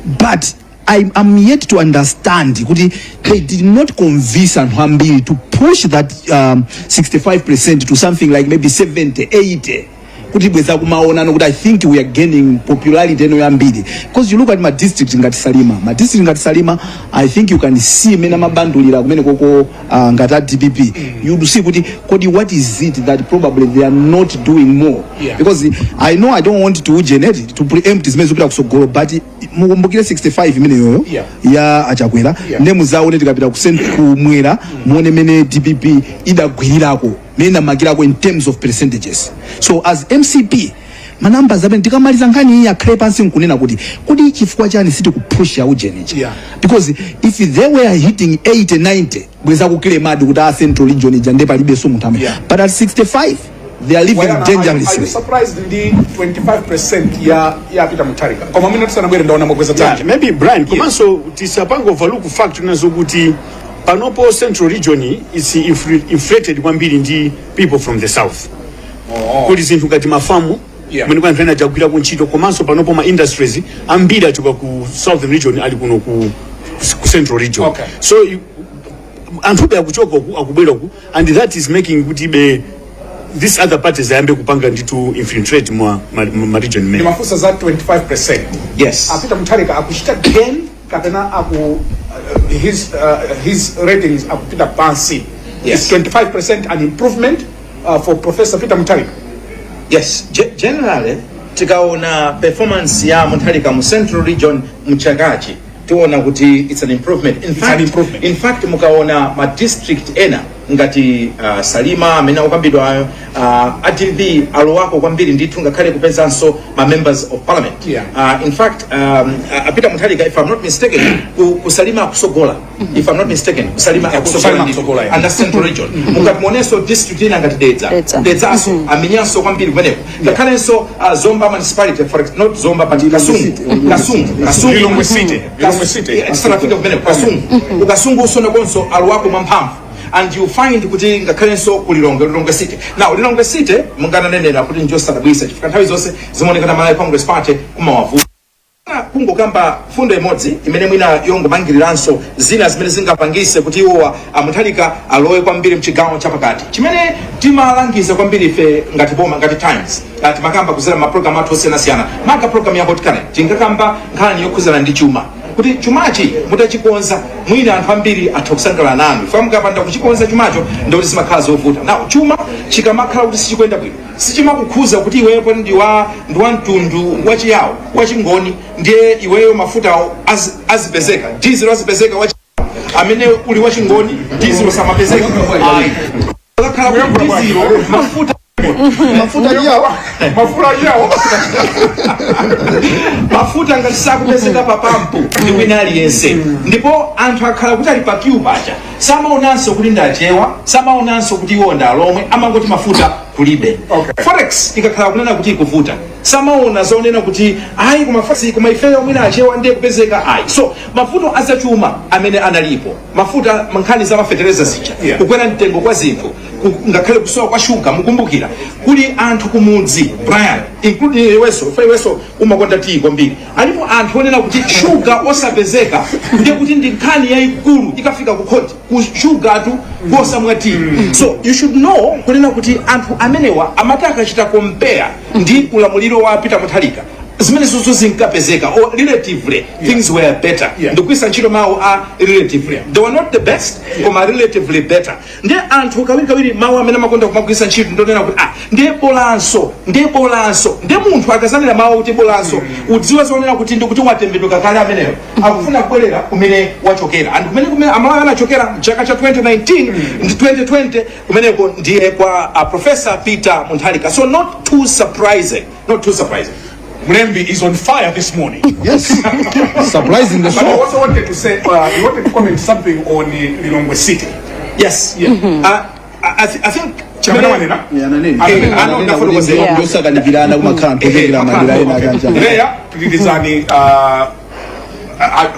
But I am yet to understand kuti they did not convince anthu ambiri to push that 65% to something like maybe 70, 80, kuti bweza kumaonano kuti I think we are gaining popularity eno yambiri, because you look at ma district ngati Salima, ma district ngati Salima, I think you can see mene amabandulira kumene koko ngati a DPP. You would see kuti kodi what is it that probably they are not doing more? Because I know I don't want to generate, to preempt zimene zikupita kusogolo, but mukumbukire 65 imeneyoyo ya achakwera. Ne muzaone tikapita ku kumwera, muone mene DPP idagwirirako, mene inamakirako in terms of percentages. So as MCP, manambers amene tikamaliza nkhani iyi akhale pansi nkunena kuti kodi chifukwa chani sitikupusha ujenicha? Because if they were hitting 80, 90, bweza kukilemadi kuti a Central Region ija nde palibenso munthu amene, but at 65 they are living Are you dangerously. surprised ndi 25% ya Peter Mutharika? Koma mwina tisanabwere, ndaona mwakweza dzanja. Maybe Brian, komanso tisapanga overlook fact nazo kuti panopo Central Region is inflated kwambiri ndi people from the south. Kuli zinthu ngati mafamu kumene kwa anthu ena achagwirako ntchito, komanso panopo ma industries ambiri achoka ku Southern Region, ali kuno ku Central Region. So anthube akuchoka uku, akubwera uku, and that is making kuti be this other parties ayambe kupanga ndithu infiltrate mwa ma region mene. Ndimafunsa za 25%. Yes. A Peter Mutharika akuchita gain kapena aku his ratings akupita pansi? Yes. Is 25% an improvement for Professor Peter Mutharika? Yes, generally tikaona performance ya Mutharika mu Central Region mchakachi, tiona kuti it's an improvement. In It's fact, an improvement. In fact, mukaona ma district ena ngati Salima amene akukambidwayo, a DPP alowako kwambiri ndithu, ngakhale kupezanso ma members of parliament. In fact, a Peter Mutharika, if I'm not mistaken, ku Salima akusogola, if I'm not mistaken, ku Salima akusogola Salima ndithu. akusogola, yeah. Under Central Region, mukati muonenso district ina ngati Dedza. Dedza. Dedzaso amenyanso kwambiri kumeneko, ngakhalenso Zomba municipality, for not Zomba but Kasungu, Kasungu, Kasungu. Lilongwe City. Lilongwe City. Yeah, tisanafike kumeneko, Kasungu, ukasungu usonekonso alowako mwamphamvu, and you find kuti ngakhalenso ku Lilongwe, Lilongwe City. Now Lilongwe City mungananenera kuti njosadabwisa chifukwa nthawi zonse zimaonekana Malawi Congress Party kumawavuta. Ndimafuna kungokamba fundo imodzi imene mwina yongomangiriranso zina zimene zingapangise kuti iwowa aMutharika alowe kwambiri mchigawo chapakati, chimene timalangiza kwambiri ife ngati boma, ngati Times. Timakamba kuzera mapulogalamu athu osiyanasiyana, maka program ya Hot Current, tinkakamba nkhani yokhuzana ndi chuma, kuti chumachi mutachikonza mwina anthu ambiri atha kusangalala nanu. Ife mukapanda kuchikonza chumacho, ndikuti zimakhala zovuta. Now, chuma chikamakhala kuti sichikuyenda bwino, sichimakukhuza kuti iweyo ndi wa mtundu wachiyawo, wachingoni, ndiye iweyo mafutawo azipezeka, diesel azipezeka, wachi amene uli wachingoni diesel samapezeka. Ayi, akakhala kuti diesel, mafuta Mafuta yawo. Mafuta yawo. Mafuta ngati sakupezeka pa pampu ndi wina aliyense, ndipo anthu akhala kuti ali pa queue paja, samaonanso kuti ndachewa, samaonanso kuti iwo ndalomwe, amangoti mafuta kulibe. Forex ikakhala kunena kuti ikuvuta, samaona zonena kuti ayi, koma forex, koma ifeyo mwina achewa ndiye kupezeka, ayi. So mavuto azachuma amene analipo, mafuta, nkhani za mafetereza zija, kukwera mtengo kwa zinthu, ngakhale kusowa kwa shuga. Mukumbukira kuli anthu kumudzi, Brian, including iwenso, fa iwenso umakonda tii kwambiri, alipo anthu onena kuti shuga osapezeka ndiye kuti ndi nkhani yayikulu, ikafika ku khoti ku shugatu kosamwa tii. So you should know kunena kuti anthu amenewa amati akachita compare ndi ulamuliro wa Peter Mutharika, zimene zonso zinkapezeka, or relatively things were better. Ndikugwiritsa ntchito mawu a "relatively". They were not the best, koma relatively better. Ndiye anthu kawirikawiri mawu amene amakonda kumagwiritsa ntchito ndonena kuti, "Ah, ndiye bolanso, ndiye bolanso." Ndiye munthu akazanena mawu kuti "bolanso", udziwe zonena kuti ndikuti watembenuka kale ameneyo, akufuna kubwerera kumene wachokera, and kumene Amalawi anachokera mchaka cha 2019 ndi 2020, kumeneko ndiye kwa Professor Peter Mutharika. So not too surprising, not too surprising. Mlembi is on fire this morning. Yes, surprisingly. But I so. Also wanted to say, you wanted to comment something on Lilongwe City. Yes. I think Chamene wanena? Ananena. Eh, ano ndafotokozera. Ndosakanikirana kumakhala anthu ochokera madera ena akanja. Leya, tililizani,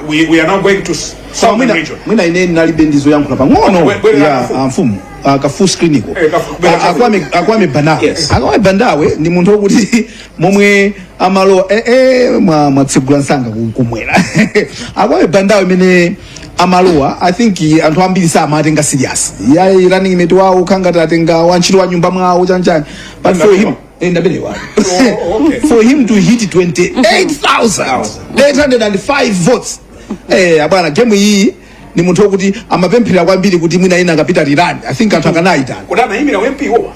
we are now going to southern Mwina region. mwina ine nalibe ndizoyankhula pang'ono. Bwere Ya. kafupi. Mfumu, ka full screen iko. Eh, bwera kafupi. Akwame Bandawe. Akwame Bandawe ndi munthu wokuti momwe amalo mwa mwatsegula nsanga kumwera. Akwame Bandawe imene amalowa, I think anthu ambiri samatenga serious ya running mate wawo, khangati atenga wantchito wa nyumba mwawo, chanchani, but for him, ndaberewa. Oh, okay. For him to hit 28,805 votes, abwana, game iyi ni munthu wokuti amapemphera kwambiri kuti mwina ina akapita rerun, I think anthu akanayitana. Kodi anayimira MP wowa?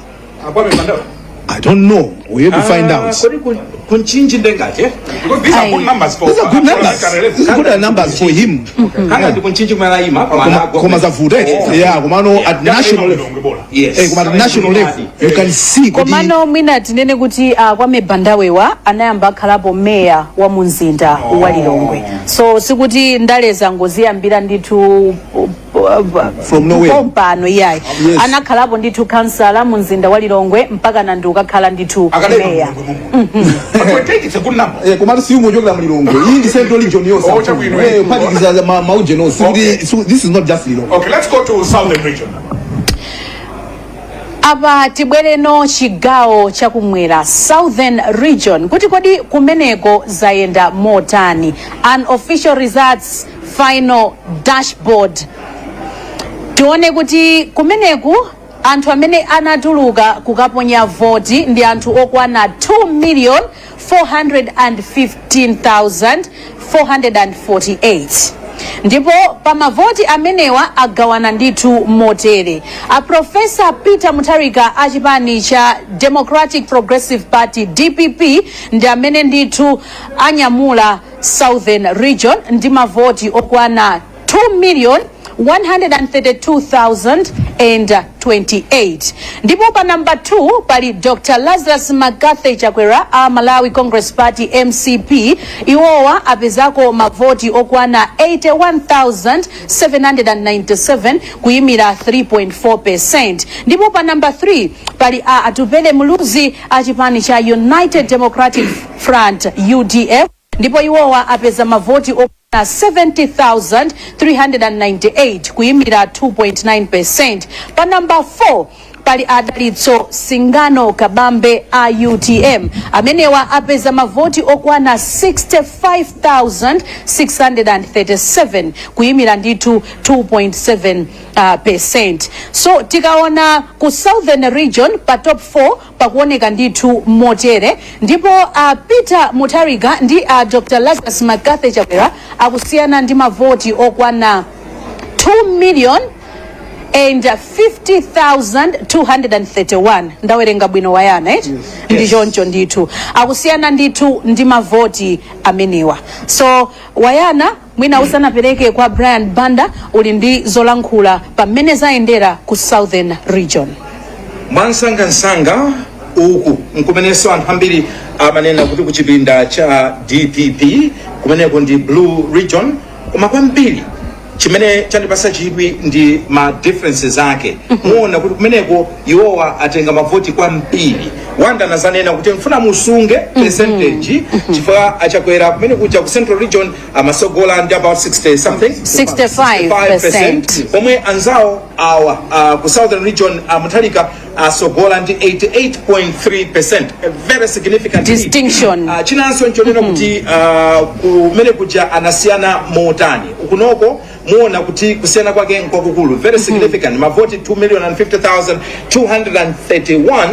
Akwame Bandawe. I don't know, we have to find out. Kodi kunchinji ndengati, eh? Because these are Aye. good numbers for These are good numbers. parliamentary level. These are good numbers for him. Kanga ndi kunchinji kumene ayima. Koma zavuta, yeah, komano at national level Lilongwe bola. Koma at national level you can see kuti Komano mwina tinene kuti Kwame Bandawewa anayamba akhalapo meya wa munzinda wa Lilongwe, so sikuti ndaleza ngoziyambira ndithu From nowhere. Pompano iyayi. Anakhalapo ndithu kansala mu mzinda wa Lilongwe mpaka na ndi ukakhala ndithu Akadai meya. But 28, it's a good number. Komatu siyungochokera mu Lilongwe, iyi ndi central region yonse. Oh, chabwino. Kuphatikiza mauje nonse. So this is not just Lilongwe. Okay, let's go to southern region. Apa tibwereno chigawo chakumwera, southern region, kuti kodi kumeneko zayenda motani? Unofficial results, final dashboard. Tione kuti kumeneku anthu amene anatuluka kukaponya voti ndi anthu okwana 2 million 415,448, ndipo pa mavoti amenewa agawana ndithu motere: a Professor Peter Mutharika a chipani cha Democratic Progressive Party, DPP, ndi amene ndithu anyamula southern region ndi mavoti okwana 2 million 132,028, ndipo pa namba 2 pali Dr Lazarus McCarthy Chakwera a Malawi Congress Party, MCP. Iwowa apezako mavoti okwana 81,797, kuyimira 3.4. Ndipo pa namba 3 pali a Atupele Muluzi a chipani cha United Democratic Front, UDF, ndipo iwowa apeza mavoti okwana 70,398, kuyimira 2.9. Pa namba 4 pali pali Adalitso Singano Kabambe a UTM. Amenewa apeza mavoti okwana 65,637, kuyimira ndithu 2.7 percent. So tikaona ku Southern Region, pa top 4 pakuoneka ndithu motere, ndipo Peter Mutharika ndi Dr Lazarus McCarthy Chakwera akusiyana ndi mavoti okwana 2 million and 50,231. Ndawerenga bwino, Wayana, eh? Ndi choncho ndithu, akusiyana ndithu ndi mavoti amenewa. So Wayana, mwina usanapereke kwa Brian Banda, uli ndi zolankhula pamene zayendera ku Southern Region? Mwansangansanga, uku nkumenenso anthu ambiri amanena kuti kuchipinda cha DPP, kumeneko ndi blue region. Koma kwambiri chimene chandipasa chidwi ndi ma differences ake. Muona kuti kumeneko iwowa atenga mavoti kwambiri. Wanda nazanena kuti mfuna musunge percentage, chifukwa aChakwera kumene kuja ku Central Region amasogola ndi about 60 something. 65%. Pomwe anzawo awa ku Southern Region, Mutharika asogola ndi 88.3%, a very significant lead. Distinction. Chinanso nchonena kuti kumene kuja anasiyana motani? Kunoko muona kuti kusiyana kwake nkwakukulu, very significant, mavoti 2 million and 50,231.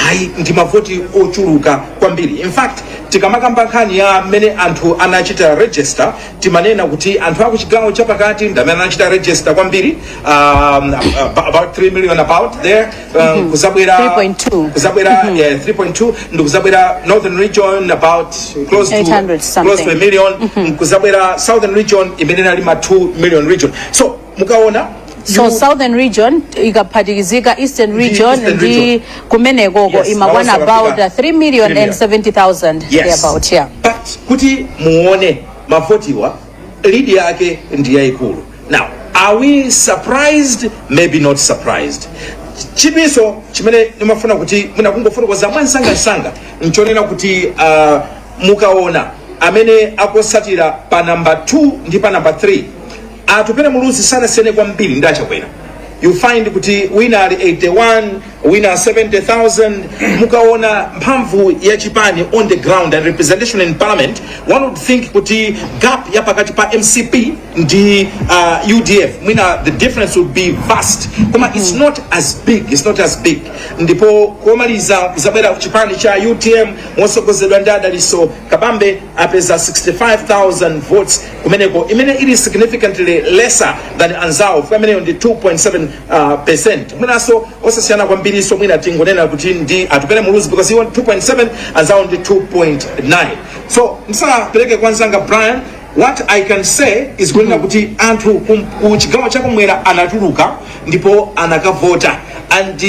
Ayi, ndi mavoti ochuluka kwambiri. In fact, tikamakamba nkhani ya mmene anthu anachita register, timanena kuti anthu aku chigawo chapakati ndi amene anachita register kwambiri, about 3 million, about there, kuzabwera 3.2. Kuzabwera, yeah, 3.2, ndi kuzabwera Northern Region, about close to 800 something. Close to a million. Kuzabwera Southern Region imene inali ma 2 million region. So mukaona So Southern Region ikaphatikizika Eastern Region Eastern ndi Region. kumenekoko imakwana Mawasa about wafika 3 million 3 million. and 70,000 thereabout, yeah. But kuti muone mavotiwa, lead yake ndi yayikulu. Now, are we surprised? Maybe not surprised. Chipinso chimene ndimafuna kuti mwina kungofotokoza mwansangasanga nchonena kuti mukaona amene akusatira pa namba 2 ndi pa namba 3, Atupele Muluzi sanasiyane kwambiri ndi aChakwera. You find kuti wina ali 81, wina 70,000. Mukaona mphamvu ya chipani on the ground and representation in parliament, one would think kuti gap ya pakati pa MCP ndi UDF, mwina the difference would be vast, koma it's not as big, it's not as big. Ndipo komaliza kuzabwera chipani cha UTM mosogozedwa ndi Adaliso Kabambe, apeza 65,000 votes kumeneko, imene ili significantly lesser than anzawo. Imeneyo ndi 2.7 percent. Mwinanso osasiyana kwambiriso, mwina tingonena kuti ndi Atupele Muluzi, because iwo 2.7, anzawo ndi 2.9. So msanapereke kwa nzanga Brian, what I can say is kunena kuti anthu ku chigawo chakumwera anatuluka ndipo anakavota, and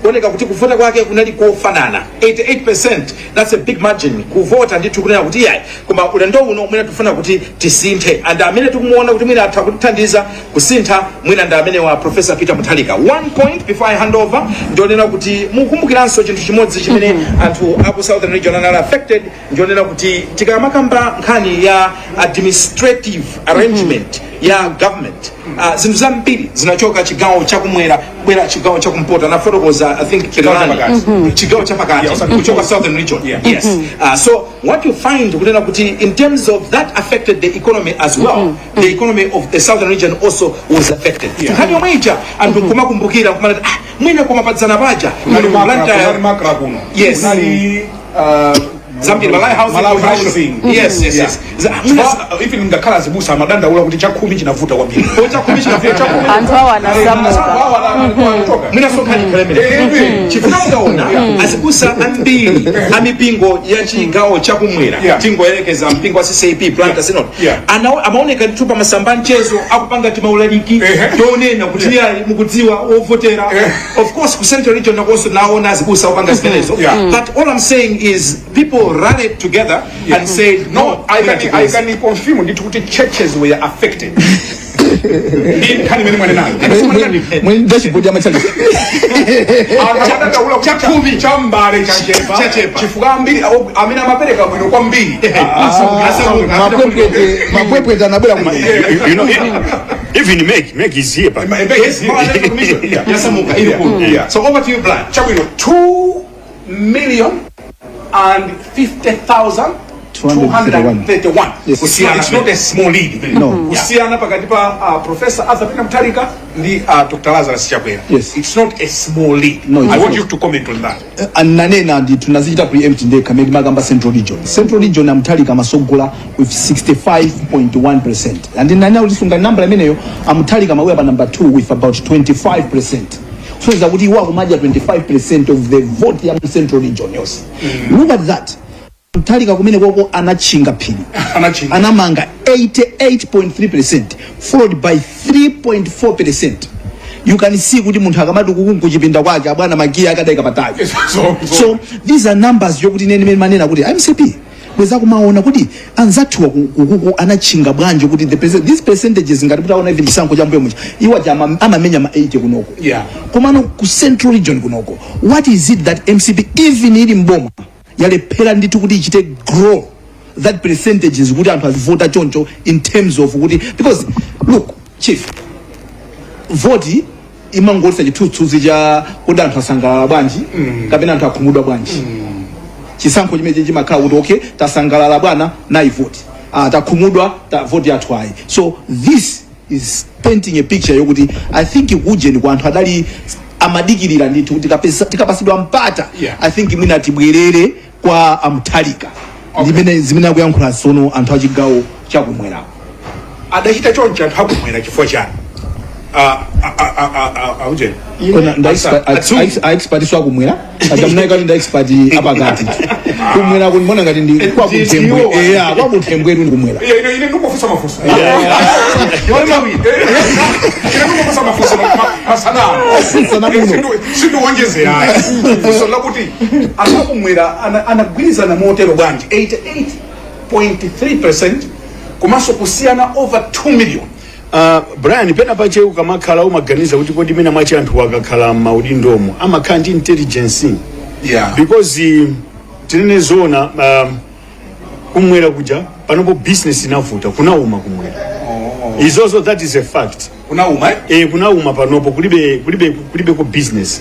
kuoneka kuti kuvota kwake kunali kofanana, 88%. That's a big margin. Kuvota ndithu kunena kuti iyayi, koma ulendo uno mwina tifuna kuti tisinthe, and amene tikumuona kuti mwina atha kutithandiza kusintha mwina ndi amene wa Professor Peter Mutharika. One point before I hand over, ndionena kuti mukumbukiranso chinthu chimodzi chimene anthu aku Southern Region anali affected, ndionena kuti tikamakamba nkhani ya administrative arrangement ya government, zinthu zambiri zinachoka chigawo chakumwera kubwera chigawo chakumpoto. Anafotokoza, I think, Chigawo Pirani. Chapakati. Chigawo chapakati. Yeah, osati kuchoka Southern Region. Yes. So what you find kunena kuti in terms of that affected the economy as well. The economy of the Southern Region also was affected. Nkhani yomwe ija anthu nkumakumbukira nkumanati, ah, mwina koma padzana paja Kunali MACRA. Blantyre- Kunali MACRA kuno. Yes. Kunali Zambiri, Malawi Housing Malawi Corporation. Housing. Yes. Mwina Even ngakhala azibusa amadandaula kuti chakhumi chinavuta kwambiri. Chakhumi chinavuta. Anthu awo anasamuka. Mwina sonkhani ikhalemere, chifukwa mukaona azibusa ambiri amipingo ya chigawo chakumwera, tingoyerekeza mpingo wa CCAP Blantyre Synod, amaoneka ndithu pa masamba mchezo akupanga timaulaliki tonena kuti iyayi, mukudziwa wovotera. Of course, ku Central Region nakonso naona azibusa akupanga zimenezo. But all I'm saying is people rallied together and said, "No." No, I can confirm ndithu kuti churches were affected ndi nkhani imene mwanenayo. Mwini dashboard ya machali. Amadandaula kuti Chakhumi. chambale chachepa, Chachepa. chifukwa ambiri amene amapereka bwino kwambiri Mapwepwete, mapwepwete anabwera kuno. You know, Even MEC is here pa. MEC is here. Electoral Commission yasamuka ili kuno. So over to you, Brian. Chabwino, 2,050,231. Yes. Kusiyana, it's not a small lead. No. Kusiyana pakati pa Professor Arthur Peter Mutharika ndi Dr. Lazarus Chakwera. Yes. It's not a small lead. No, it's I want not. you to comment on that. Ananena ndithu, nazichita preempt ndekha mene makamba Central Region. Central Region, aMutharika amasogola with 65.1%, and nanena kuti sunga nambala imeneyo. AMutharika amabwera pa number 2 with about 25%, so zakuti iwo akumadya 25% of the vote ya Central Region yonse. Look at that. Mutharika kumene koko anatchinga phiri. Anatchinga. Anamanga 88.3%, followed by 3.4%. You can see kuti munthu akamati kuku kuchipinda kwake, abwana, magiya akadaika patali. So these are numbers yokuti nene mene manena kuti MCP bweza kumaona kuti anzathuwa kukuku anatchinga bwanji, kuti these percentages, ngati kuti aona even chisankho cha mbuyo mucha, iwo aja amamenya ma 80 kunoko. Komano ku Central Region kunoko, what is it that MCP, even ili mboma, yalephera ndithu kuti ichite grow that percentages, kuti anthu azivota choncho, in terms of kuti, because look, chief, voti imangolisa chithunzithunzi cha kuti anthu asangalala bwanji kapena anthu akhumudwa bwanji. Chisankho chimenechi chimakhala kuti, okay, tasangalala bwana, nayi voti, ah, takhumudwa, ta voti yathu ayi. So this is painting a picture yokuti I think kujeni kwa anthu adali amadikirira ndithu kuti tikapasidwa mpata, I think mwina tibwerere kwa aMutharika. Zimene zimene akuyankhula sono anthu achigawo chakumwerako. Adachita choncho anthu akumwera chifukwa chani? Aujeni. Kona nda expert so akumwera aja kati nda expert apakati kumwera kunimona ngati ndi kwa kuthembwe. Eya, kwa kuthembwe ndi kumwera. Ine ndingofunsa mafunso. Ine ndingofunsa mafunso masanano. Sana muno. Sindiwonjezera funso lakuti anthu akumwera anagwirizana motero bwanji, 88.3% komanso kusiyana over 2 million? Brian, pena pache ukamakhala umaganiza kuti kodi mene mwachi anthu akakhala m'maudindomo amakhala ndi intelligence? Because tinene zoona, kumwera kuja panopo business inavuta, kunauma kumwera. Izozo, that is a fact. Kunauma, eh? Eh, kunauma panopo, kulibe ko business.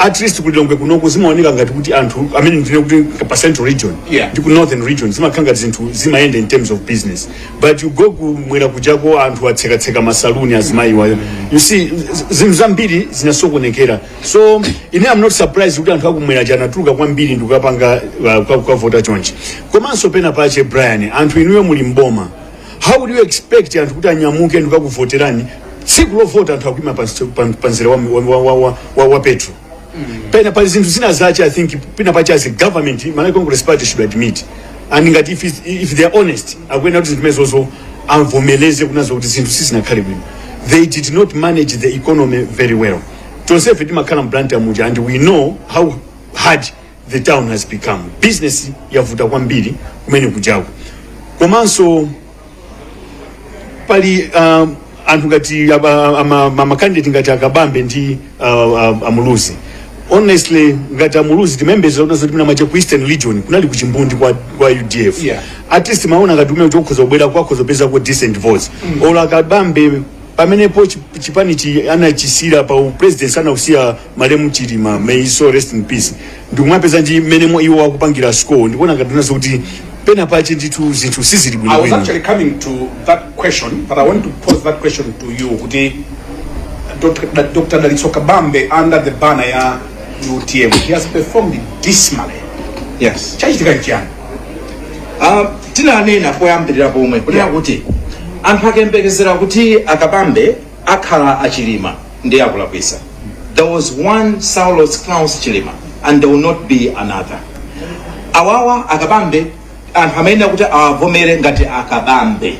At least kuLilongwe kunoko zimaoneka ngati kuti anthu amene ndine kuti pa Central Region ndi ku Northern Region zimakhala ngati zinthu zimayenda in terms of business, but you go kumwera kujako, anthu atsekatseka masaluni, azimayiwa. You see, zinthu zambiri zinasokonekera. So ine am not surprised kuti anthu akumwera chanatuluka kwambiri ndikukapanga kukavota chonchi. Komanso pena pache, Brian, anthu inuyo muli mboma, how would you expect anthu kuti anyamuke ndikukakuvoterani, tsiku lovota anthu akuima pa mzere wa petrol? Pena pali zinthu zina zache, I think pena pache as a government, Malawi Congress Party should admit, and ngati if they are honest, akuena kuti zinthu zimenezozo avomeleze kunazo kuti zinthu sizinakhale bwino. They did not manage the economy very well. Tonsefe timakhala mBlantyre muja and we know how hard the town has become. Business yavuta kwambiri kumene kujako. Komanso pali anthu ngati macandidate ngati aKabambe ndi aMuluzi. Honestly, ngati aMuluzi, timembeza kuti zoti mache ku Eastern Region kunali kuchimbundi kwa UDF. At least maona ngati umene kuti ukhoza kubwera kwakhoza kupezako decent votes. Olo aKabambe pamenepo chipani chi anachisira pa president, anausiya malemu Chilima, may his soul rest in peace, ndikumapeza ndi mmenemo iwo akupangira score, ndikuona ngati nazo kuti pena pache ndithu zinthu sizili I was bwinobwino. actually coming to that question, but I want to pose that question to you. Kuti Dr. Dalitso Kabambe, under the banner ya UTM, he has performed dismally. Yes. Chachitika nchiyani? Tinanena poyambirira pomwe kunena kuti anthu akayembekezera kuti aKabambe akhala aChilima ndi akulakwisa. There was one Saulos Klaus Chilima and there will not be another. Awawa aKabambe, anthu amayenera kuti awavomere ngati aKabambe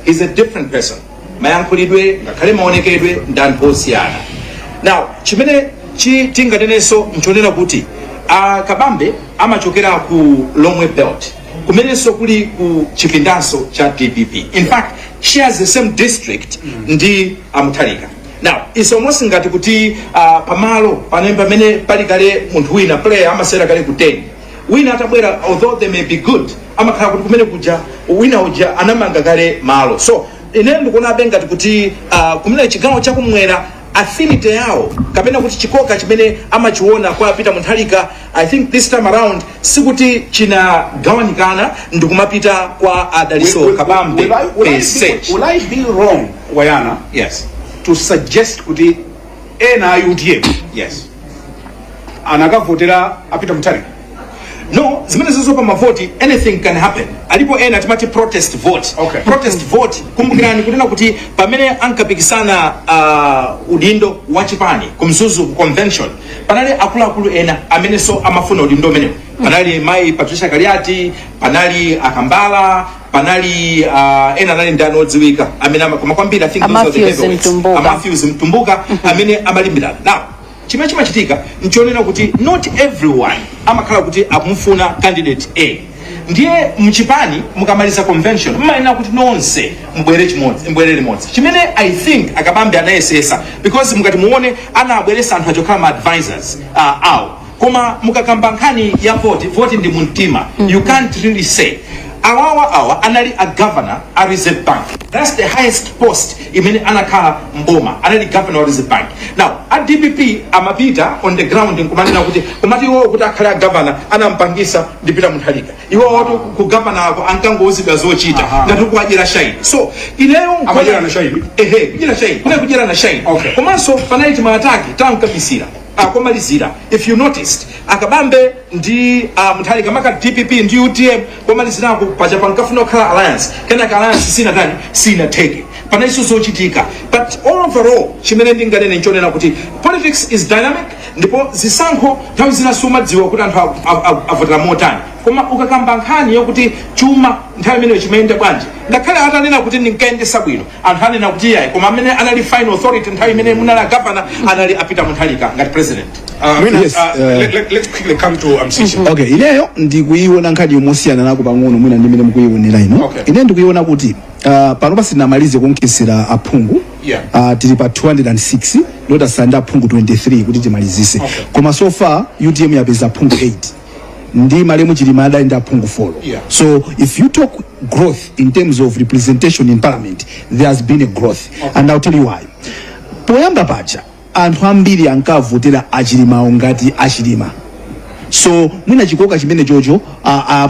is a different person. Mayankhulidwe ngakhale maonekedwe ndi anthu osiyana. Now chimene tinganenenso nchonena kuti aKabambe amachokera ku Lomwe Belt, kumenenso kuli ku chipindanso cha DPP. In fact, shares the same district ndi aMutharika. Now it's almost ngati kuti pamalo pane pamene pali kale munthu wina, player amasera kale ku 10, wina atabwera, although they may be good, amakhala kuti kumene kuja wina uja anamanga kale malo. So Ine ndikuonabe ngati kuti kumene chigawo chakumwera, affinity yawo kapena kuti chikoka chimene amachiona kwa Peter Mutharika, I think this time around sikuti chinagawanikana ndikumapita kwa a Dalitso Kabambe Will I per se. Will I be wrong, Wayana, Yes. to suggest kuti ena a UTM anakavotera a Peter Mutharika? No, zimene zizo pa mavoti anything can happen. Alipo ena timati protest vote. Protest vote, kumbukirani kunena kuti pamene ankapikisana udindo wa chipani ku Mzuzu ku convention, panali akuluakulu ena amenenso amafuna udindo umenewo. Panali mayi Patricia Kaliati, panali Akambala, panali ena anali ndani odziwika amene koma kwambiri I think A those are the Matthews heavyweights. Mtumbuka. A Matthews Mtumbuka amene amalimbirana. Now chimene chimachitika nchonena kuti not everyone amakhala kuti akumufuna candidate A. Ndiye mchipani mukamaliza convention mmayenera kuti nonse mbwere chimodzi, mbwere limodzi, chimene I think Akabambe anayesesa, because mukati muone anabweresa anthu achokhala ma advisors awo. Koma mukakamba nkhani ya vote, vote ndi mumtima. You can't really say. Awawa awa anali a governor a Reserve Bank. That's the highest post imene anakhala mboma, anali governor wa Reserve Bank. Now a DPP amapita on the ground nkumanena kuti komati iwowo kuti akhale a governor anampangisa ndi Peter Mutharika. Iwowo ku governor ako ankangouzidwa zochita ngati kuwadyera shaini. So ineyo Amadyera na shaini? Ehe, kudyera shaini, kuna kudyera na shaini. Komanso panali tima attack tankabisira akomalizira. If you noticed, Akabambe ndi Mutharika, maka DPP ndi UTM, komalizirako paja pankafuna kukhala alliance. Kenaka alliance sinatani, sinatheke. Panalinso zochitika. But overall chimene ndinganene nchonena kuti politics is dynamic, ndipo zisankho nthawi zina sumadziwa kuti anthu avotera motani. Koma ukakamba nkhani yokuti chuma nthawi imeneyo chimayenda bwanji, ngakhale atanena kuti ndinkayendesa bwino, anthu anena kuti iyayi, koma amene anali final authority nthawi imene munali agavana anali a Peter Mutharika ngati president. Mwina, Yes, let's quickly come to Msisha. Okay, ineyo ndikuiona nkhani yomosiyana nako pang'ono mwina ndimene mukuionera ino. Ine ndikuiona kuti pano pasinamalize kunkhisira aphungu. Tili pa 206, lotasala aphungu 23 kuti timalizise. Koma so far UTM yapeza aphungu 8 ndi malemu Chilima adali ndi aphungu 4. So if you talk growth in terms of representation in parliament, there has been a growth. And I'll tell you why. Poyamba paja anthu ambiri ankavotera Achilimawo ngati Achilima, so mwina chikoka chimene chocho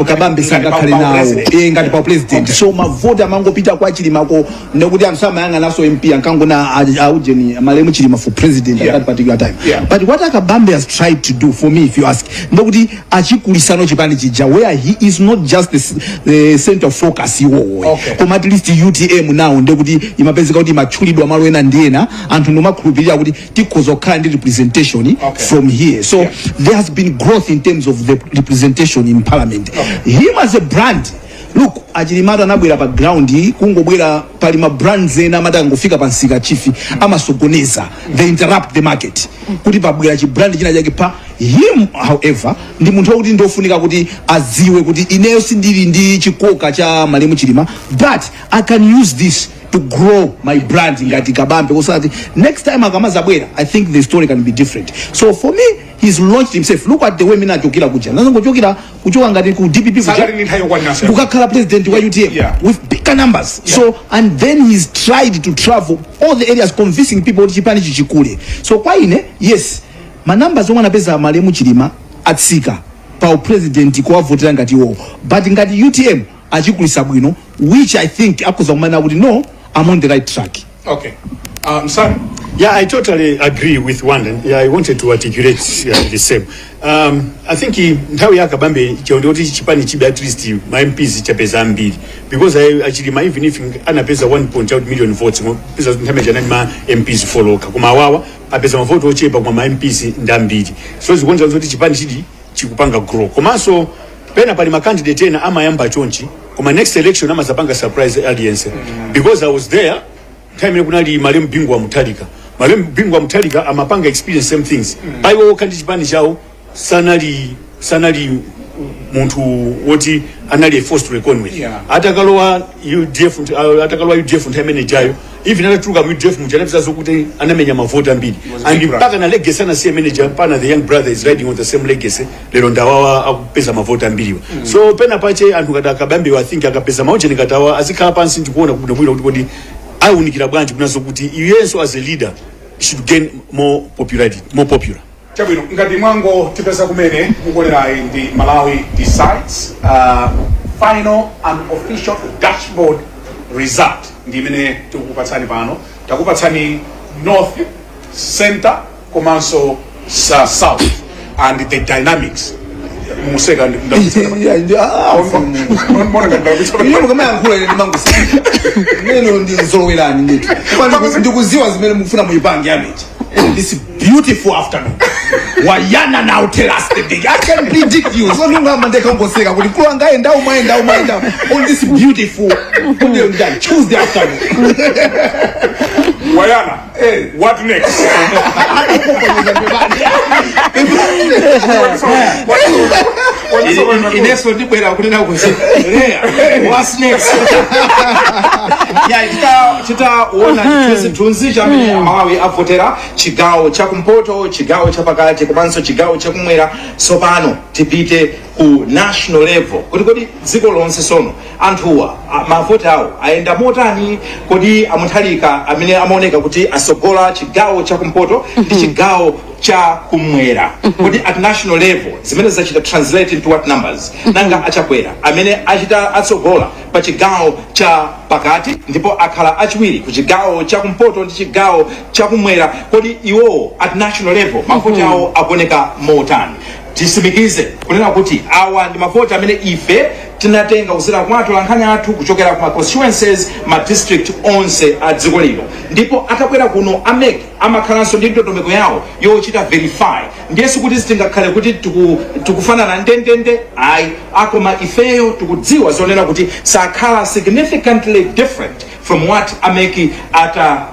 Kabambe Ngati sangakhale pa nawo president. Ngati pa president. So mavoti amangopita kwa Chilimako, ndekuti anthu samayang'ananso MP, ankangona aujeni malemu Chilima for president at that particular time. But what Akabambe has tried to do, for me if you ask, ndekuti achikulisano chipani chija where he is not just the center of focus iwowo, koma at least UTM now ndekuti imapezeka kuti imatchulidwa malo ena ndi ena, anthu ndomakhulupirira kuti tikhoza kukhala ndi representation from here. So there has been growth in terms of the representation in parliament. Him as a brand, look, Achilimatu anabwera pa ground, kungobwera pali ma brands ena amati angofika pa msika chifi amasokoneza, they interrupt the market kuti pabwera chi brand china chake. Pa him, however, ndi munthu wakuti ndiofunika kuti adziwe kuti ineyo sindili ndi chikoka cha malemu Chilima, but I can use this to grow my brand ngati Kabambe, kusati next time akamazabwera, I think the story can be different. So for me, he's launched himself. Look at the way mina achokera kuja, nazongochokera kuchoka ngati ku DPP kuja Sakali ndi nthawi yokwanira. Kukakhala president wa UTM with bigger numbers. So and then he's tried to travel all the areas convincing people kuti chipani chichikule. So kwa ine, yes, ma numbers omwe anapeza malemu Chilima atsika pa president kuwavotera ngati iwowo, but ngati UTM achikulisa bwino, which I think akhoza kumanena kuti no, I'm on the right track. Okay. Sorry. Yeah, I totally agree with Wanda. Yeah, I wanted to articulate the same. I think nthawi ya Kabambe chondoti chipani chibe at least ma MPs chapeza ambiri, because I actually ma even if anapeza 1.8 million votes, peza nthawi janani ma MPs foloka, koma awawa apeza mavoti ochepa koma ma MPs ndi ambiri. So zikuonza zoti chipani chili chikupanga grow. Komanso pena pali ma candidate ena amayamba chonchi, koma next election amazapanga surprise audience, because I was there time imene kunali malemu Bingu wa Mutharika. Malemu Bingu wa Mutharika amapanga experience same things. Paiwo okha ndi chipani chawo sanali Munthu woti anali a force to reckon with. Atakalowa UDF, atakalowa UDF nthawi imene ijayo, even atatuluka mu UDF muja, anapeza zokuti anamenya mavoti ambiri. Was a And big brother. mpaka na legacy anasiya imene, mpaka the young brother is riding on the same legacy. Lero ndawawa akupeza mavoti ambiriwa. So pena pache anthu ngati akabambiwa, I think akapeza maujeni ngati awa, azikhala pansi ndikuona bwinobwino kuti kodi awunikira bwanji kunazo kuti iyenso as a leader should gain more popularity, more popular. Chabwino, ngati mwangotipeza kumene, mukuonerayi ndi Malawi Decides. Final and official dashboard result ndi imene tikukupatsani pano. Takupatsani north, center komanso south and the dynamics. Museka. Yeah, Iye mukamayankhula ine ndimangoseka. Neno ndizolowerani ndithu. Ndikuziwa zimene mukufuna muyipange amechi. This beautiful afternoon. Wayana now tell us the big. I can predict you. So ndingamba ndekha ngoseka kuti mkulu wanga ayenda umayenda umayenda on this beautiful Tuesday afternoon. Wayana, what next? Ineso ndibwera kunena kuti, "Leya, what's next?" Yeah, titaona chithunzithunzi chamene Amalawi avotera, chigawo chakumpoto, chigawo chapakati komanso chigawo chakumwera, tsopano tipite ku national level kuti kodi dziko lonse sono anthuwa mavoti awo ayenda motani? Kodi aMutharika amene amaoneka kuti asogola chigawo chakumpoto ndi chigawo cha kumwera, kodi at national level zimene zachita translate into what numbers? Nanga aChakwera amene achita atsogola pa chigawo cha pakati ndipo akhala achiwiri ku chigawo chakumpoto ndi chigawo chakumwera, kodi iwowo at national level mavoti awo akuoneka motani? Tisimikize kunena kuti awa ndi mavoti amene ife tinatenga kuzera kwa atolankhani athu kuchokera ku ma constituencies, ma district onse a dziko lino, ndipo atabwera kuno a MEC amakhalanso ndi ndondomeko yawo yochita verify. Ndiyesu kuti sitingakhale kuti tikufanana ndendende, ayi, akoma ifeyo tikudziwa zonena kuti sakhala significantly different from what a MEC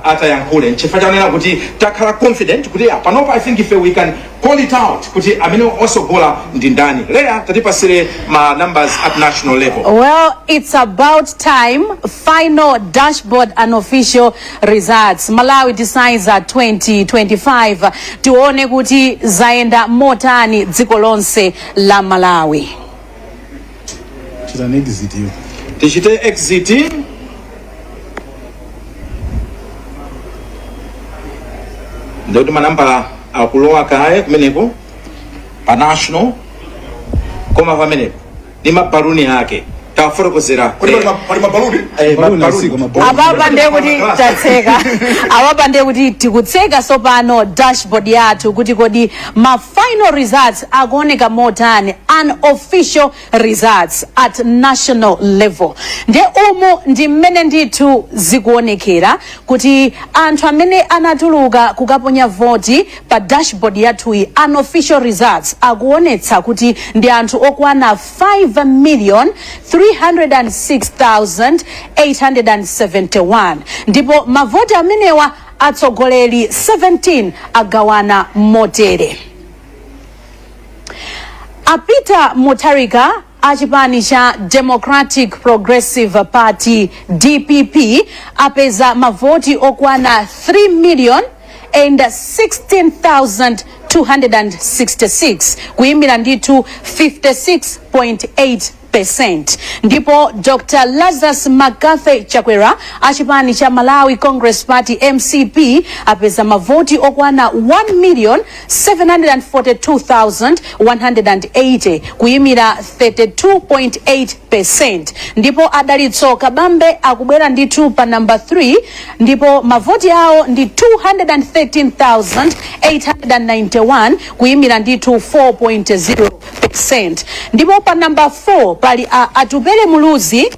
atayankhule. Nchifukwa chanena kuti takhala confident kuti ya, panopa I think ife we can call it out kuti amene osogola ndi ndani. Leya, tatipasire ma numbers at national level. Well, it's about time. Final dashboard and official results. Malawi Decides 2025. Tione kuti zaenda motani dziko lonse la Malawi. Chitani exit iyo. Tichite exit. Ndikuti manambala akulowa kaye kumeneko pa national, koma pamenepo ndi mabaluni ake tafotokozera. Pali mabaluni. Mabaluni mabaluni. asiko, mabaluni. Apapa ndiye kuti tatseka, apapa ndiye kuti tikutseka sopano dashboard yathu kuti kodi ma final results akuoneka motani, unofficial results at national level. Ndiye umu ndi mmene ndithu zikuonekera kuti anthu amene anatuluka kukaponya voti pa dashboard yathuyi, unofficial results akuonetsa kuti ndi anthu okwana 5 million 306,871, ndipo mavoti amenewa atsogoleri 17 agawana motere: a Peter Mutharika achipani cha Democratic Progressive Party, DPP, apeza mavoti okwana 3 million and 16,266, kuyimira ndithu 56.8%, ndipo Dr Lazarus McCarthy Chakwera achipani cha Malawi Congress Party, MCP, apeza mavoti okwana 1 million 742,180, kuyimira 32.8%, ndipo adalitso Kabambe akubwera ndithu pa namba 3, ndipo mavoti awo ndi 213,891, kuyimira ndithu 4.0%, ndipo pa namba 4 pali a Atupele Muluzi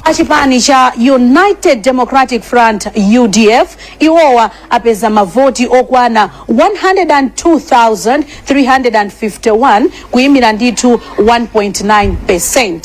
achipani cha United Democratic Front, UDF. Iwowa apeza mavoti okwana 102,351, kuyimira ndithu 1.9%.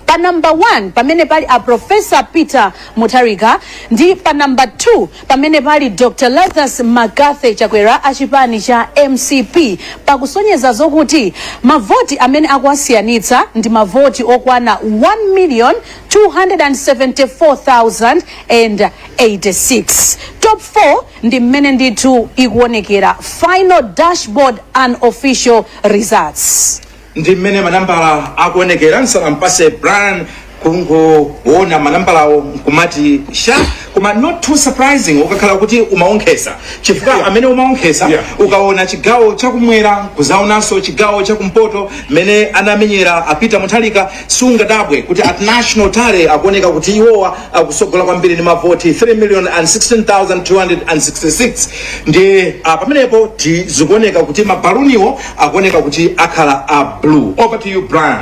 Pa number 1 pamene pali a Professor Peter Mutharika ndi pa number 2 pamene pali Dr Lazarus McCarthy Chakwera achipani cha MCP, pakusonyeza zokuti mavoti amene akuwasiyanitsa ndi mavoti okwana 1 million 274,086. Top 4 ndi mmene ndithu ikuonekera final dashboard unofficial results. Ndi mmene manambala akuonekera. Nsanampase Brian, kungoona manambalawo nkumati sha, koma not too surprising ukakhala kuti umaonkhesa, chifukwa amene umaonkhesa, ukaona chigawo chakumwera, kuzaonanso chigawo chakumpoto mmene anamenyera a Peter Mutharika, sungadabwe kuti at national tally akuoneka kuti iwowa akusogola kwambiri ndi mavoti 3 million and 16,266. Ndi pamenepo zikuoneka kuti mabaluniwo akuoneka kuti akhala a blue. Over to you, Brian.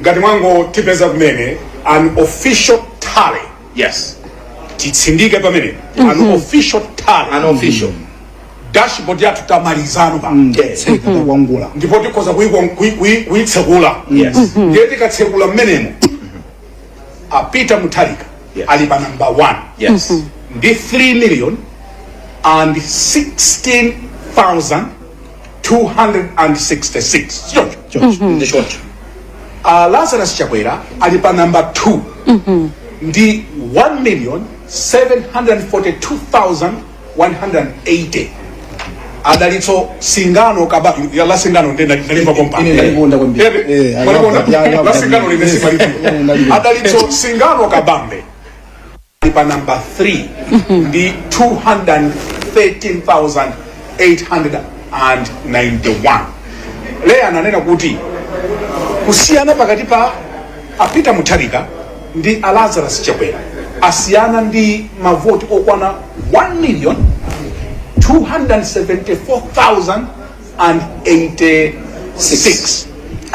Ngati mwangotipeza kumene, unofficial tally, titsindike pamene, unofficial tally. Unofficial. Dashboard yathu tamalizano pa Tseka, takwangula. Ndipo tikhoza kuyitsekula. Ndiye tikatsekula mmenemo, a Peter Mutharika ali pa number 1 ndi 3 million and 16,266, sichoncho? Choncho. Ndi choncho. Lazarus Chakwera ali pa number 2 ndi 1 million 742,180. Adalitso Singano Kaba ya la Singano ndi ndalimva pompa. Ine ndalikonda kwambiri. Eh, I love that. Yeah, I love la that. Singano line Yes. Ndalikonda. Adalitso Singano Kabambe ali pa number 3 ndi 213,891. Leya ananena kuti kusiyana pakati pa a Peter Mutharika ndi a Lazarus Chakwera asiyana ndi mavoti okwana 1 million 274,086.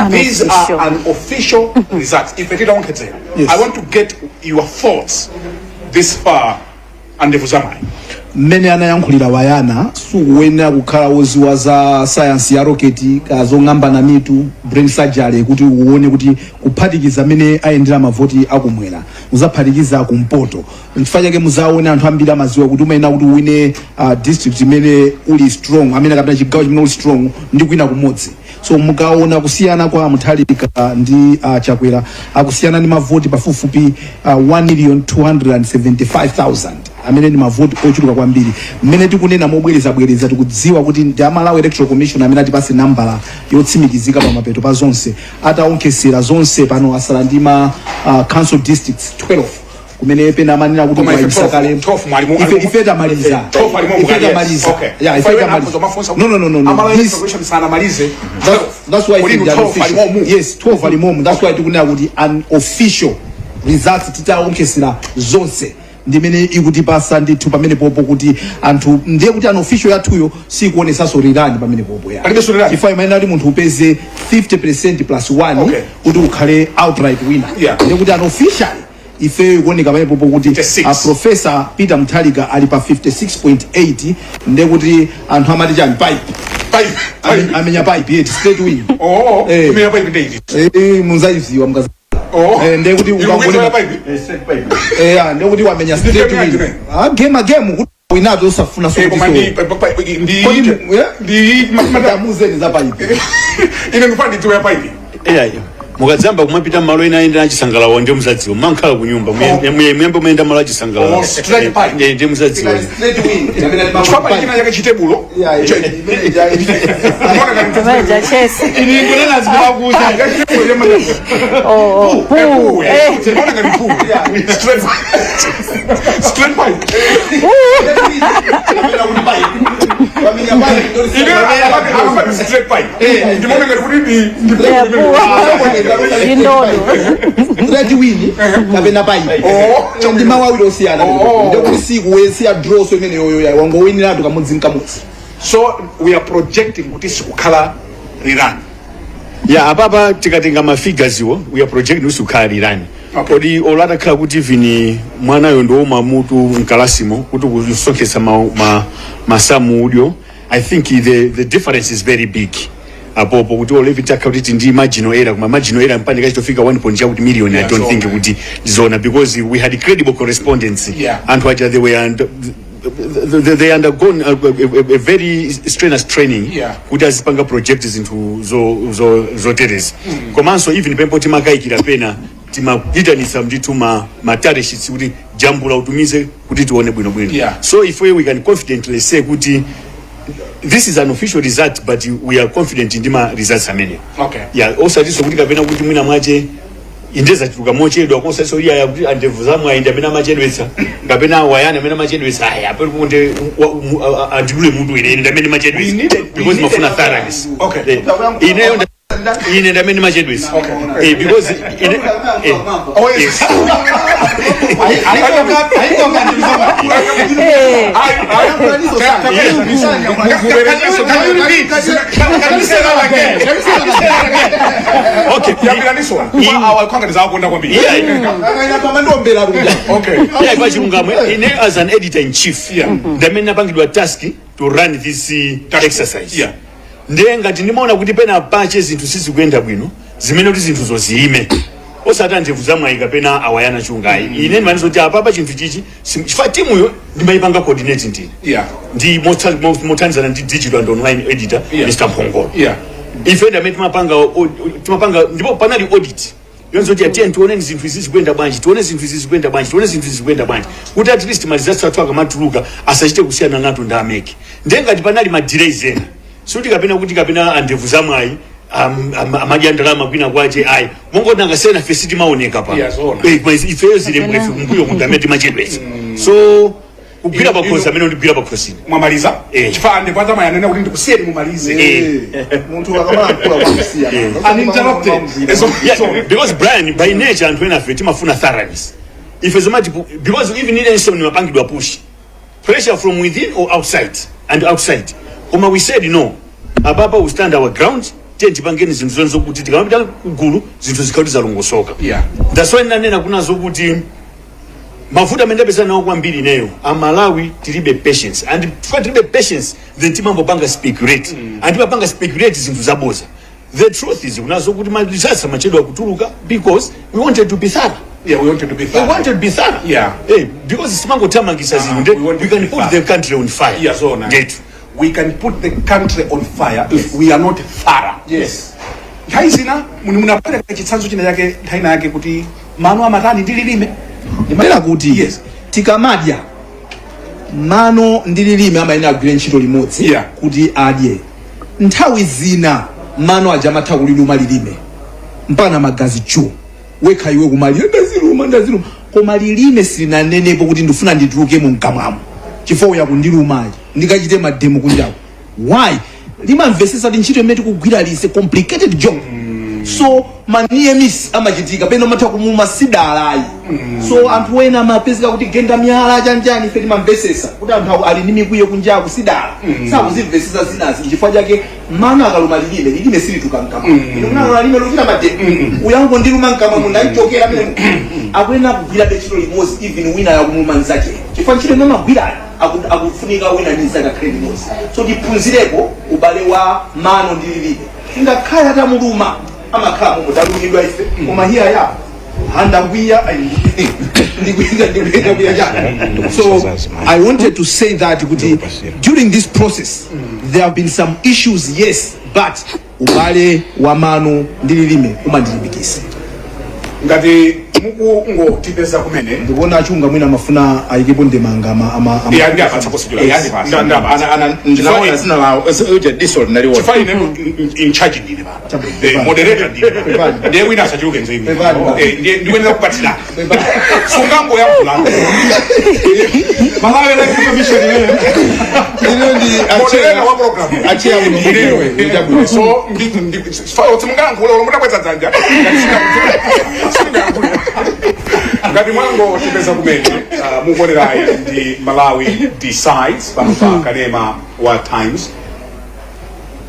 These are Unofficial. Unofficial results ife titaonkhedzera. Yes. I want to get your thoughts this far, andevu zamayi. Mmene anayankhulira wayana, sukuyenera kukhala woziwa za sayansi ya rocket kazong'ambana mitu, brain surgery, kuti uone kuti kuphatikiza amene ayendera mavoti akumwera, muzaphatikiza kumpoto. Nchifukwa chake muzaone anthu ambiri amaziwa kuti umayenera kuti uwine district imene uli strong, amene kapena chigawo chimene uli strong ndi kwina kumodzi. So mukaona kusiyana kwa Mutharika ndi Chakwera, akusiyana ndi mavoti pafupifupi 1 million 275,000, amene ndi mavoti ochuluka kwambiri. Mmene tikunena mobwerezabwereza, tikudziwa kuti ndi a Malawi Electoral Commission amene atipase nambala yotsimikizika pamapeto pa zonse, ataonkhesera zonse. Pano asala ndi ma council districts 12, kumene pena amanena kuti Koma ife mwayisa 12 kale. 12 mwalimu- Ife tamaliza. 12 alimo. Ife Mukali, yes. tamaliza. Okay. Yeah, ife Ife tamaliza. mafunsa. No. Amalawi This Commission sanamalize. That's why Kodi I said 12 unofficial. alimomu? Yes, 12 alimomu. That's why tikunena kuti unofficial results, titaonkhesera zonse, ndimene ikutipasa ndithu pamene popo kuti anthu, ndiye kuti unofficial yathuyo sikuonesanso rerun pamene popo ya. Palibenso rerun? Chifukwa imayenera kuti munthu upeze 50% plus 1 kuti ukhale outright winner. Ndiye kuti unofficially ifeyo ikuoneka pamene popo kuti 56. A Professor Peter Mutharika ali pa 56.8. Ndiye kuti anthu amati chani? Pipe. Pipe. Amenya pipe yeti straight win. Oh, Eh. imene pipe ndeichi. Eh, munzayiziwa mkazi. Oh. Eh, ndiye kuti Inu kuizoya pipe? Eh, ah, ndiye kuti wamenya straight Game win. yanji? Ah, game, game kuti winazo usafuna so Eh, kuti koma so. ndi ndi Kodi yeah? ndi Tamuzeni za pipe. Ine ndifuna ndidziwe ya pipe. Eya, mukadzamba kumapita malo ena ayenda achisangalalo, ndiye muzadziwa. Mmankhala ku nyumba, muyembe muyenda malo achisangalalo. Oh, straight pipe. Eh, ndiye muzadziwa. Straight win. Chifukwa pali china chake chitebulo. Yeah, Umaona ngati Timaja chess. Ini nkunena zikumakuza. Oh, Pool. pool. Eh. Umaona ngati pool. Straight straight pipe. Ine akafati straight pipe. Ndimaona ngati kuti ndi Yeah, pool. Indodo. Straight win kapena pipe. Oh. Ndi mawu awiri osiyana. Oh. Ndekuti sikuwesiya draw, so imene yoyo wangowiniratu kamodzi nkamodzi. So we are projecting kuti sikukhala rerun. Ya, apapa tikatenga ma figures iwo, we are projecting kuti sikukhala rerun. Kodi olo atakhala kuti even mwanayo ndiwoma mutu mkalasimo kuti kusonkhesa masamu udyo, I think the difference is very big. Apopo kuti olevi takha kuti ndi marginal error, koma marginal error mpande kachitofika 1 point chakuti million, I don't think kuti zona, because we had credible correspondence. Anthu aja, they were under, they undergone a very strenuous training kuti azipanga project zinthu zoterezi. Komanso even pempo timakayikira pena, timayitanitsa ndithu ma tally sheets kuti jambula utumize kuti tione bwinobwino. So if we can confidently say kuti this is an official result, but we are confident ndi ma results amene. Yeah, osatinso kuti kapena kuti mwina mwache indeza chituka mochedwa, kosatinso iya kuti andevu zamwe ndi amene amachedwetsa, kapena wayani amene amachedwetsa. Aya, apo kunde andidule mutu ine, ine ndi amene machedwetsa because mafuna thoroughness. Ine ndi amene machedwetsa. Because ine Oh, yes. Yes. Can you say that again? Can you say that again? Okay. Yambiraniswa. Awa zakonda kwambiri. Okay. Yeah, pachilungamo, ine as an editor in chief, ndamene napangidwa task to run this exercise. Ndiye ngati ndimaona kuti pena pache zinthu sizikuyenda bwino, zimene kuti zinthu zoziyime, osati andevu zamwayi kapena awayana chungayi, ine ndimaniza kuti apapa chinthu chichi chifukwa timuyo ndimayipanga coordinate ndine ndi mothandizana ndi digital and online editor, Mr Mphongolo. Ife ndamene timapanga timapanga, ndipo panali audit yonse kuti atiye tione zinthu izi zikuyenda bwanji, tione zinthu izi zikuyenda bwanji, tione zinthu izi zikuyenda bwanji, kuti at least ma results athu akamatuluka asachite kusiyana nato ndi a MEC. Ndiye ngati panali ma delays ena, sikuti kapena kuti kapena andevu zamwayi amadya ndalama kwina kwache, ayi, mongoti angasiyana, ife sitimaoneka pa. Yeah, zoona. Koma ifeyo zilembwe ife kumbuyo kuti amene timachedwetsa, so kugwira pakhosi amene ndigwira pakhosini. Mwamaliza? Eh. Chifukwa ndipo adzamayanena kuti ndikusiyeni mumalize. Munthu akamalankhula kwakusiya. Uninterrupted. Yeah, because Brian, by nature anthu ena afe timafuna thoroughness. Ife zomati because even inenso nimapangidwa push pressure from within or outside and outside, koma we said no, apapa we stand our ground, tiye tipangeni zinthu zonse zokuti tikamapita kugulu zinthu zikhale zalongosoka. That's why nanena kunazo kuti mavuto amene ndapeza nawo kwambiri ineyo, Amalawi tilibe patience, and chifukwa tilibe patience, then timambopanga speculate and timapanga speculate zinthu zaboza. The truth is kunazo kuti ma results amachedwa kutuluka because we wanted to be thorough. Yeah, we wanted to be We thorough. wanted to be thorough. Because simangothamangisa zinthu, We wanted we to can be put thorough. the country on fire. Yeah, zoona. Ndetu. We can put the country on fire if we are not thorough. Nthawi zina muni munapereka chitsanzo china chake nthawi ina yake kuti mano amatani ndi lilime. Ndimanena kuti tikamadya, mano ndi lilime amayenera agwire ntchito limodzi kuti adye. Nthawi zina mano aja amatha kuliluma lilime mpaka magazi chu, wekha iwe kumalira, "Ndaziluma, ndaziluma," koma lilime silinanenepo kuti ndifuna ndituluke mu mkamwamo chifukwa uya kundilumayi, ndikachite ma demo kunjaku. Why? Limamvesesa kuti ntchito imene tikugwira is a complicated job, so ma near miss amachitika, pena umatha kumuma sidalayi. So anthu ena amapezeka kuti genda miyala chanjani. Ife timamvesesa kuti anthu ali ndi mikwiyo kunjaku, sidala sakuzimvesesa zinazi. Chifukwa chake mano akaluma lilime, lilime silituka mkamwa. Ino munalola lilime luchita ma demo, uyango ndiluma mkamwa mundaichokera amene akuyenera kugwirabe ntchito limodzi, even wina yakumuluma nzake, chifukwa ntchito imene amagwirayo akufunika wina ndi nzake akhale limodzi. So tiphunzireko ubale wa mano ndi lilime. Ngakhale atamuluma amakhala momwe talumidwa ife, koma hiya ya handangwiya ndikuyenda ndikuyenda kuya chani. So I wanted to say that kuti during this process there have been some issues, yes, but ubale wa mano ndi lilime umandilimbikisa. Ngati mukungotipeza kumene, Ndikuona achunga mwina amafuna ayikepo ndemanga ama Yeah, ndi apatsa possibility. Yeah, Ndi apatsa. Ndinaona zina lawo uja diso linaliona. Chifukwa ine in charge ndine pano. Moderator ndine pano. Pepani. Ndiye wina asachuluke nzeru. Pepani. Ndiye ndikuyenera kupatsirana. Sungangoyankhula. Malawi Electoral Commission imeneyo. Ino ndi Moderator wa program. Acheya muno. Ndinewe. So simungayankhule olo mutakweza dzanja. Ngati singayankhule. Ngati mwangotipeza kumene, mukuonerayi ndi Malawi Decides pano pa kanema wa Times.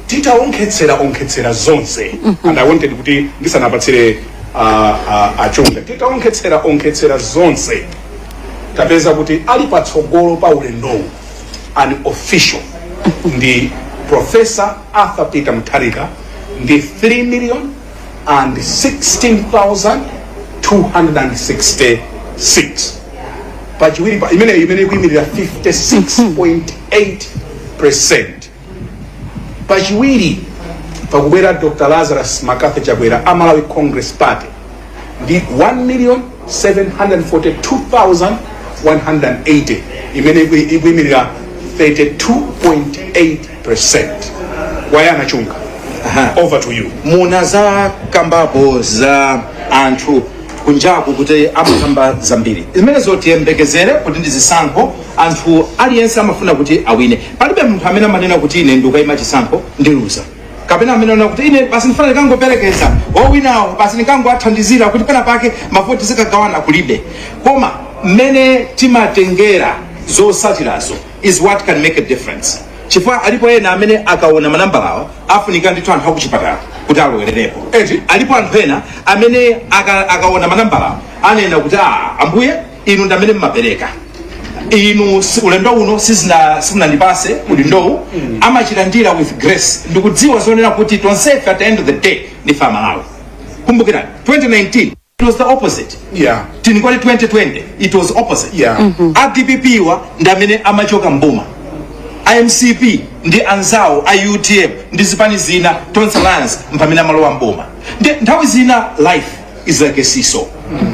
Titaonkhetsera onkhetsera zonse, and I wanted kuti ndisanapatsire achunga, titaonkhetsera onkhetsera zonse, tapeza kuti ali patsogolo pa ulendowu an official ndi Professor Arthur Peter Mutharika Ndi 3 million and 16,266. Pachiwiri pa imene ikuyimirira 56.8%. Pachiwiri pakubwera Dr Lazarus McCarthy Chakwera a Malawi Congress Party ndi 1 million 742,180, imene ikuyimirira 32.8%. Wayana Chunga, over to you. Muna za kambapo za anthu kunjaku kuti amakamba zambiri zimene zotiyembekezere kuti ndi zisankho, anthu aliyense amafuna kuti awine. Palibe munthu amene amanena kuti ine ndikukayima chisankho ndiluza, kapena amene anena kuti ine basi ndifuna ndikangoperekeza owinawo, basi ndikangoathandizira kuti pena pake mavoti zikagawana. Kulibe. Koma mmene timatengera zosatirazo is what can make a difference, chifukwa alipo ena amene akaona manambalawa afunika ndithu anthu akuchipatala kuti alowererepo. Eti. Alipo anthu ena amene akaona manambalawa anena kuti, "Ah, Ambuye, inu ndi amene mmapereka inu, ulendo uno simunandipase udindowu." Amachilandira with grace ndikudziwa zonena kuti tonsefe at the end of the day ndife Amalawi. Kumbukirani 2019 it was the opposite. Tinikwati 2020 it was opposite. A DPP wa ndi amene amachoka mboma, iMCP ndi anzawo a UTM ndi zipani zina, Tonse Alliance, mpamene amalowa mboma. Ndi nthawi zina life is like a seesaw.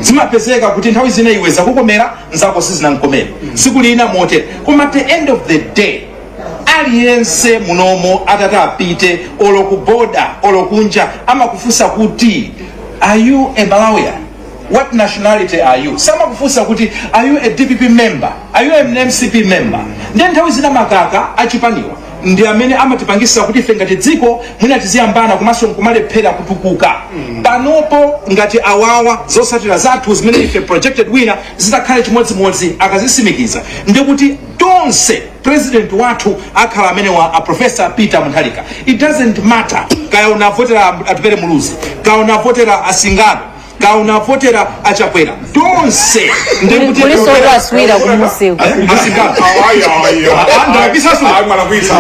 Zimapezeka kuti nthawi zina iwe zakukomera, nzako sizinamkomera, tsiku lina motere. Koma at the end of the day aliyense munomo atati apite olo ku boda olo kunja amakufunsa kuti, "Are you a Malawian? What nationality are you?" Samakufunsa kuti, "Are you a DPP member? Are you an MCP member?" Ndiye nthawi zina makaka achipaniwa ndi amene amatipangisa kuti ife ngati dziko mwina tiziyambana komanso nkumalephera kutukuka. Panopo ngati awawa zosatira zathu zimene ife projected winner zitakhale chimodzimodzi akazisimikiza, ndikuti tonse president wathu akhala amene wa a Professor Peter Mutharika. It doesn't matter kaya unavotera Atupere Muluzi, kaya unavotera Asingano, kaya unavotera Achakwera, tonse ndikuti Kuliso aswira kumusiku. Asingano. Ndalakwitsa. Mwalakwitsa.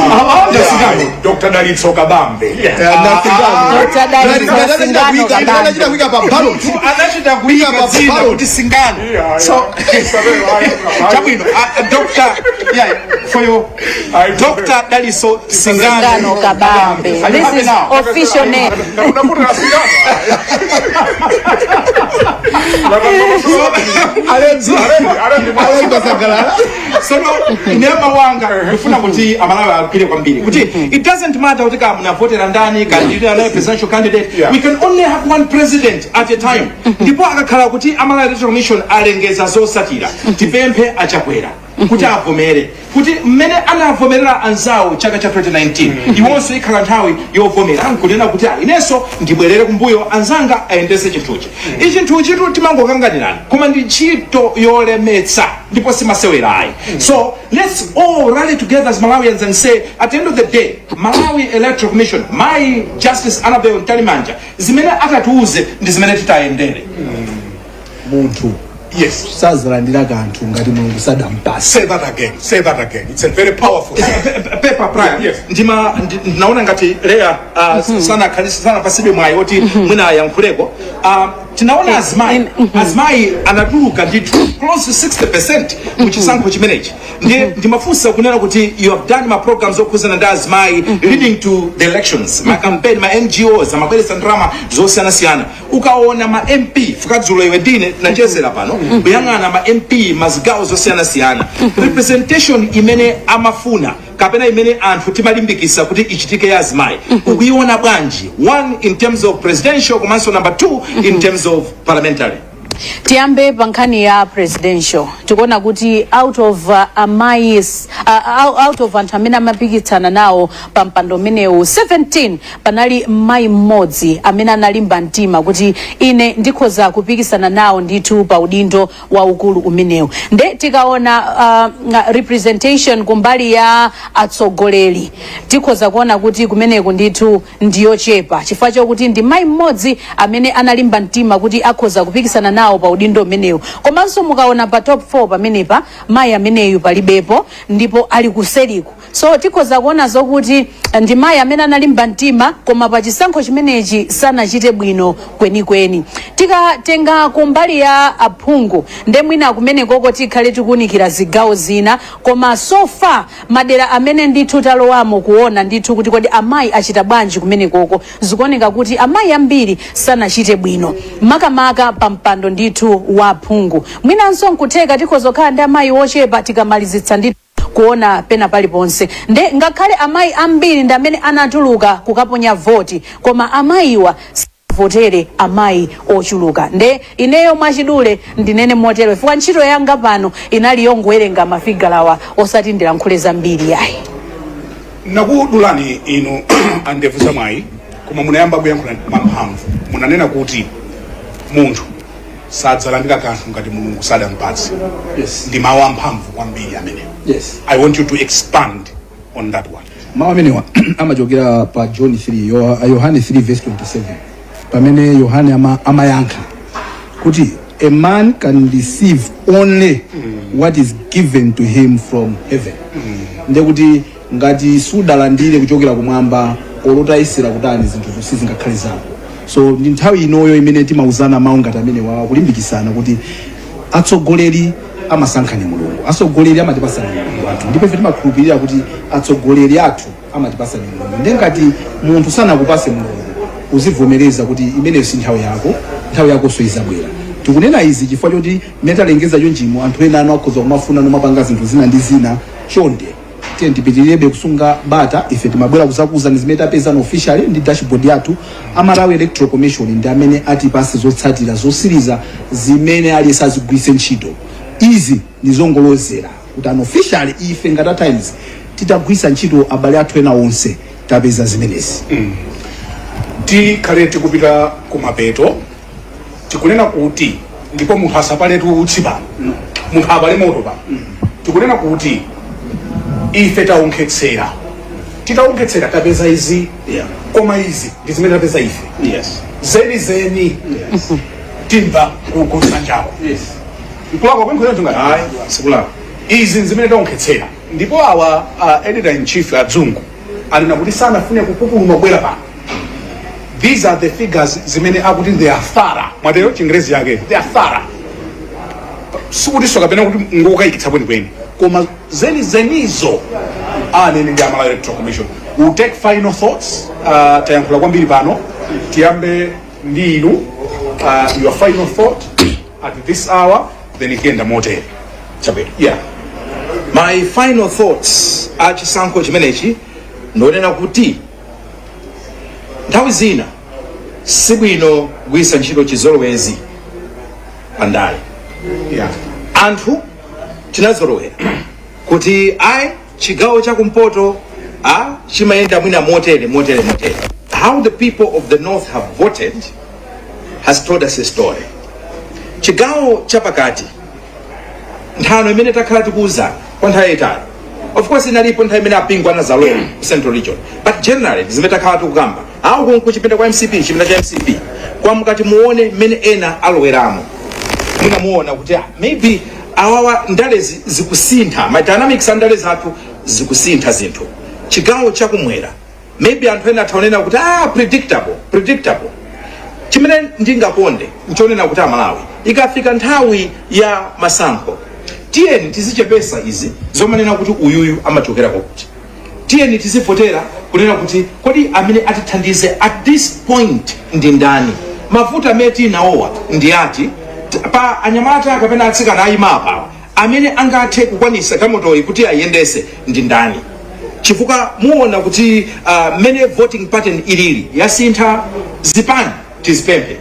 Ndasingano. Dr Dalitso Kabambe. Dr. Dalitso Singano Kabambe. Anachita kuika pa ballot. Anachita kuika Kuika pa dzina ballot. kuti Singano. So chabwino, Dr, yeah, for your Dr Dalitso Singano. Singano Kabambe. Are you This happy is now? official name. Unavotera Singano. Alenzi alenzi basangalala. Sono inema wanga ndifuna kuti Amalawi agwire kwambiri kuti it doesn't matter kuti kaya munavotera ndani, candidate anayo presidential candidate. We can only have one president at a time. Ndipo akakhala kuti Amalawi Electoral Commission alengeza zosatira, tipemphe Achakwera kuti avomere kuti mmene anavomerera anzawo chaka cha 2019, iwonso ikhala nthawi yovomera nkunena kuti, "Ah, inenso ndibwerere kumbuyo, anzanga ayendese chinthuchi." Ichi chinthuchitu timangokanganirana, koma ndi ntchito yolemetsa ndipo simasewera ayi. So let's all rally together as Malawians and say at the end of the day Malawi Electoral Commission, my Justice Annabel Mtalimanja, zimene atatiuze ndi zimene titayendere. Munthu sazalandira kanthu ngati Mulungu sadampasa. Say that again. Say that again. It's a very powerful. Pepa Brian. Yes. Ndima ndinaona ngati Leya sana khalisa sana pasibe mwayi oti mwina ayankhuleko. Tinaona azimayi, azimayi anatuluka ndithu close to 60% mu chisankho chimenechi. Ndiye ndimafunsa kunena kuti you have done ma programs okhuzana ndi azimayi leading to the elections, ma campaign, ma NGOs amabweretsa ndalama zosiyanasiyana. Ukaona ma MP fukadzulo iwe ndine tinachezera pano kuyang'ana ma MP mazigawo zosiyanasiyana, representation imene amafuna kapena imene anthu timalimbikisa kuti ichitike ya azimayi, ukuiona bwanji? One, in terms of presidential, komanso number two, in terms of parliamentary. Tiyambe pa nkhani ya presidential. Tikuona kuti out of amayi, out of anthu amene amapikisana nawo pa mpando umenewu 17, panali mayi mmodzi amene analimba mtima kuti ine ndikhoza kupikisana nawo ndithu pa udindo waukulu umenewu. Nde tikaona representation kumbali ya atsogoleri, tikhoza kuona kuti kumeneku ndithu ndiyochepa chifukwa chokuti ndi mayi mmodzi amene analimba mtima kuti akhoza kupikisana nawo. nawo pa udindo umenewu. Komanso mukaona pa top 4 pamenepa, mayi ameneyu palibepo ndipo ali kuseriku. So tikhoza kuona zokuti ndi mayi amene analimba mtima, koma pa chisankho chimenechi sanachite bwino kwenikweni. Tikatenga kumbali ya aphungu, nde mwina kumenekoko tikhale tikuwunikira zigawo zina, koma so far madera amene ndithu talowamo kuona ndithu kuti kodi amayi achita bwanji kumenekoko, zikuoneka kuti amayi ambiri sanachite bwino, makamaka pa mpando ndithu wa aphungu. Mwinanso nkutheka tikhoza kukhala ndi amayi ochepa tikamalizitsa ndithu kuona pena paliponse. Nde ngakhale amayi ambiri ndi amene anatuluka kukaponya voti, koma amayiwa votere amayi ochuluka. Nde ineyo mwachidule ndinene motero, chifukwa ntchito yanga pano inali yongowerenga mafigalawa, osati ndilankhule zambiri yayi. Nakudulani inu andevu zamwayi, koma munayamba kuyankhula mwamphamvu. Munanena kuti munthu sadzalandira kanthu ngati Mulungu sadampatse. Ndi mawu amphamvu kwambiri amenewo. I want you to expand on that one. Mawu amenewa amachokera pa John 3, Yohane 3 verse 27, pamene Yohane amayankha kuti a man can receive only what is given to him from heaven. Ndekuti ngati sudalandire kuchokera kumwamba, olotayisira kutani, zinthu zonse zingakhale zako. So ndi nthawi inoyo imene timauzana mawu ngati amene wawa, kulimbikisana kuti atsogoleri amasankha ni Mulungu, atsogoleri amatipasa ni Mulungu athu, ndipo ife timakhulupirira kuti atsogoleri athu amatipasa ni Mulungu. Ndiye ngati munthu sanakupase Mulungu, uzivomereza kuti imeneyo si nthawi yako, nthawi yakonso izabwera. Tikunena izi chifukwa choti mmene talengeza chonchimo, anthu ena anu akhoza kumafuna nomapanga zinthu zina ndi zina. Chonde, tiye tipitirirabe kusunga bata. Ife timabwera kuzakuuzani zimene tapeza officially ndi dashboard yathu. Amalawi Electoral Commission ndi amene atipase zotsatira zosiriza zimene aliyense azigwiritse ntchito. Izi ndi zongolozera kuti unofficially ife ngati a Times, titagwiritsa ntchito abale athu ena onse, tapeza zimenezi. Tikhale tikupita kumapeto. Tikunena kuti, ndipo munthu asapaletu utsi pano, munthu apale moto pano. Tikunena kuti ife taonkhetsera, titaonkhetsera tapeza izi, koma izi ndi zimene tapeza ife. Zenizeni timva kusanjako. Nkulakwa kwenkhwera ngati Ayi, sikulakwa. Izi nzimene taonkhetsera, ndipo awa editor in chief adzungu anena kuti sanafune kupupuluma kubwera pano. These are the figures zimene akuti they are thorough. Mwatero Chingerezi yake, they are thorough. Sikutinso kapena kuti ngokayikitsa kwenikweni, koma zenizenizo anene ndi Amalawi Electoral Commission. We'll take final thoughts. Tayankhula kwambiri pano. Tiyambe ndi inu, your final thought at this hour, then ikenda motere. Chabwino. Yeah. My final thoughts a chisankho chimenechi ndionena kuti nthawi zina sibwino kugwiritsa ntchito chizolowezi pandale. Anthu tinazolowera kuti ayi, chigawo chakumpoto a chimayenda mwina motere, motere, motere. How the people of the north have voted has told us a story. Chigawo chapakati, nthano imene takhala tikuwuzana kwa nthawi yayitali, of course inalipo nthawi imene apingo anazalowa ku Central Region, but generally zimene takhala tikukamba awu kuchipinda kwa MCP, chipinda cha MCP, kwa mukati muone mmene ena aloweramo, munamuona kuti ah, maybe awawa ndale zikusintha, ma dynamics a ndale zathu zikusintha zinthu. Chigawo chakumwera, maybe anthu ena athaonena kuti ah, predictable, predictable. Chimene ndingakonde nchonena kuti Amalawi, ikafika nthawi ya masankho, tiyeni tizichepesa izi zomanena kuti uyuyu amachokera kwakuti. Tiyeni tizivotera kunena kuti kodi amene atithandize at this point ndi ndani, mavuto amene tinawowa ndi ati, pa anyamata kapena atsikana ayima apawa, amene angathe kukwanisa galimotoyi kuti ayendese ndi ndani? Chifukwa muona kuti mmene voting pattern ilili yasintha. Zipani tizipemphe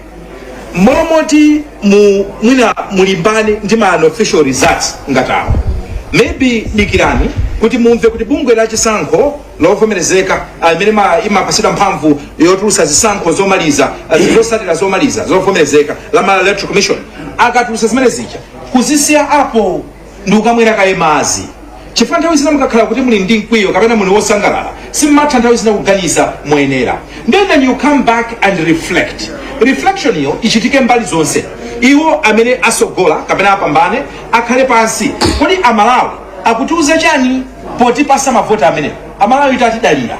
momoti mu mwina mulimbane ndi ma unofficial results ngatawo, maybe dikirani kuti mumve kuti bungwe la chisankho lovomerezeka imene imapasidwa mphamvu yotulutsa zisankho zomaliza, zotsatira zomaliza zovomerezeka, la Malawi Electoral Commission, akatulutsa zimene zija, kuzisiya apo ndi kukamwera kaye mazi, chifukwa nthawi zina mukakhala kuti muli ndi mkwiyo kapena muli wosangalala, simmatha nthawi zina kuganiza moyenera. Then you come back and reflect. Reflection iyo ichitike mbali zonse. Iwo amene asogola kapena apambane akhale pansi. Kodi Amalawi akutiuza chani potipasa mavoti amenewo? Amalawi tatidalira.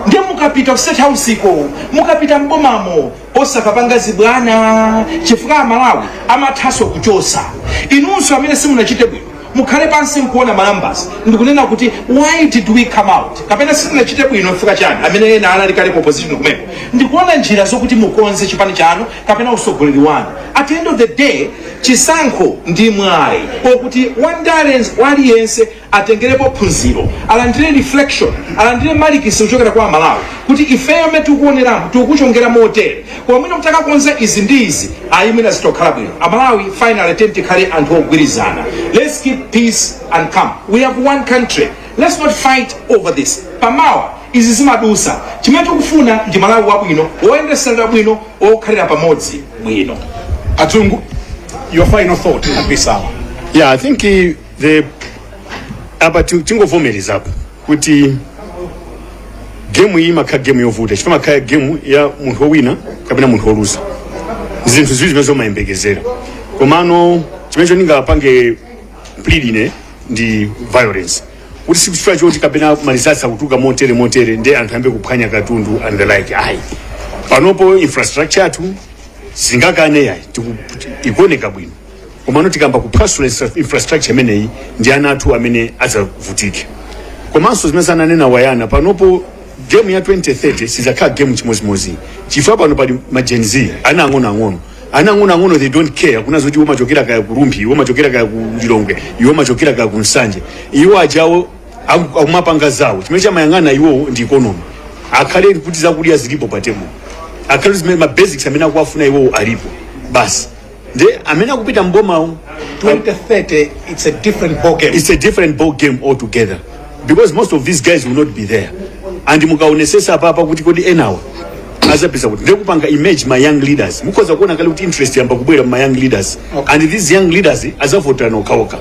Ndiye mukapita ku State House iko, mukapita mbomamo, osakapanga zibwana, chifukwa Amalawi amathanso kuchosa. Inunso amene simunachite bwino, mukhale pansi nkuona ma numbers ndikunena kuti, "Why did we come out?" kapena, "Sitinachite bwino chifukwa chani?" Amene ena anali kale ku opposition kumeko, ndikuona njira zokuti mukonze chipani chanu kapena usogoleri wanu. At the end of the day, chisankho ndi mwayi okuti wandale waliyense atengerepo phunziro, alandire reflection, alandire malikisi kuchokera kwa Amalawi kuti ifeyo amene tikuoneramo tikukuchongera motere, koma mwina mutakakonza izi ndi izi, ayi, mwina zitokhala bwino. Amalawi, finally tiyeni tikhale anthu ogwirizana. Let's keep peace and calm. We have one country. Let's not fight over this. Pamawa izi zimadusa. Chimene tikufuna ndi Malawi wabwino, woyendesedwa bwino, wokhalira pamodzi bwino. Adzungu, your final thought at this hour. Yeah, I think the apa tingovomerezapo kuti game iyi imakhala game yovuta, chifukwa imakhala game ya munthu wowina kapena munthu woluza, zinthu ziwiri zimene zomayembekezera. Komano chimene ndingapange plead ine ndi violence, kuti sikuchifukwa choti kapena ma results akutuluka motere motere ndi anthu ayambe kuphwanya katundu and the like, ayi. Panopo infrastructure yathu singakane, yayi, ikuoneka bwino. Komano tikamba kuphwasula infrastructure imeneyi, ndi ana athu amene adzavutike. Komanso zimene sananena wayana panopo, game ya 2030 sizakhala game chimozimozi, chifukwa pano pali ma Gen Z, ana ang'onoang'ono, ana ang'onoang'ono. They don't care kuna zoti iwo machokera kaya ku Rumphi, iwo machokera kaya ku Lilongwe, iwo machokera kaya ku Nsanje. Iwo ajawo akumapanga zawo. Chimene chamayang'ana iwo ndi economy, akhale kuti zakudya zilipo pa table, akhale zimene ma basics amene akuwafuna iwowo alipo basi. Nde amene akupita mbomawo 2030, it's a different ball game. It's a different ball game altogether, because most of these guys will not be there. And mukaonesesa apapa kuti kodi enawa azapeza kuti ndekupanga image ma young leaders, mukhoza kuona kale kuti interest yamba kubwera ma young leaders. And these young leaders azavotana okhaokha,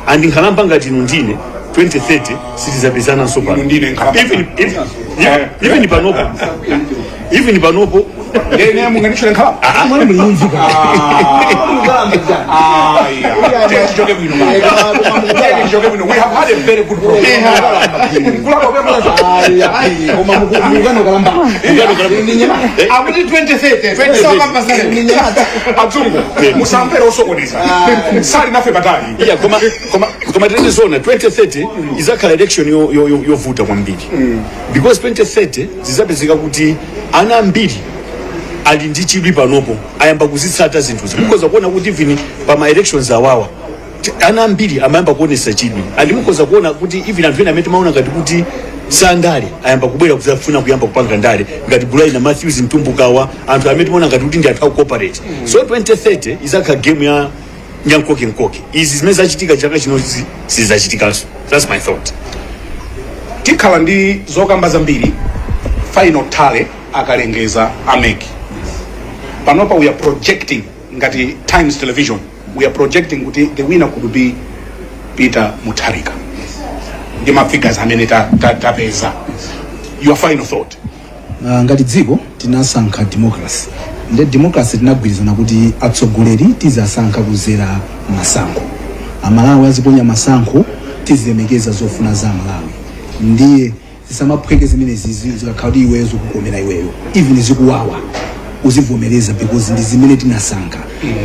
and nkhalamba ngati inu ndine, 2030 sitizapezananso pano. Inu ndine nkhalamba. Even panopo. Ndene munganishire nkhalamba. Mwana muli imvi. Ah, yeah. Tiyeni tichoke bwino. Tiyeni tichoke bwino. We have had a very good program. Kulapa kwa Koma mukano kalamba. Akuti 2030. Adzungu, musamvere osokoneza. Sali nafe patali. Yeah, koma tinene zona, 2030 izakhala election yovuta kwambiri, because 2030 zizapezeka kuti ana ambiri ali ndi chidwi panopo, ayamba kuzitsata zinthuzi. Mukhoza kuona kuti even pa ma elections awawa, ana ambiri amayamba kuonesa chidwi, and mukhoza kuona kuti even anthu ena amene timaona ngati kuti sandale ayamba kubwera kuzafuna kuyamba kupanga ndale, ngati Bulaina Matthews Mtumbukawa, anthu amene timaona ngati kuti ndi anthu aku corporate. So 2030 izakhala game ya nyankokenkoke. Izi zimene zachitika chaka chino sizachitikanso. That's my thought. Tikhala ndi zokamba zambiri final tally akalengeza a MEC. Panopa we are projecting, ngati Times Television, we are projecting kuti the winner could be Peter Mutharika ndi ma figures amene tapeza. Your final thought. Ngati dziko tinasankha democracy. Nde democracy tinagwirizana kuti atsogoleri tizasankha kuzera masankho. Amalawi aziponya masankho, tizilemekeza zofuna za Amalawi. Ndiye zisamaphweke zimenezi. Zikakhala kuti iweyo zikukomera iweyo, even zikuwawa, uzivomereza, because ndi zimene tinasankha.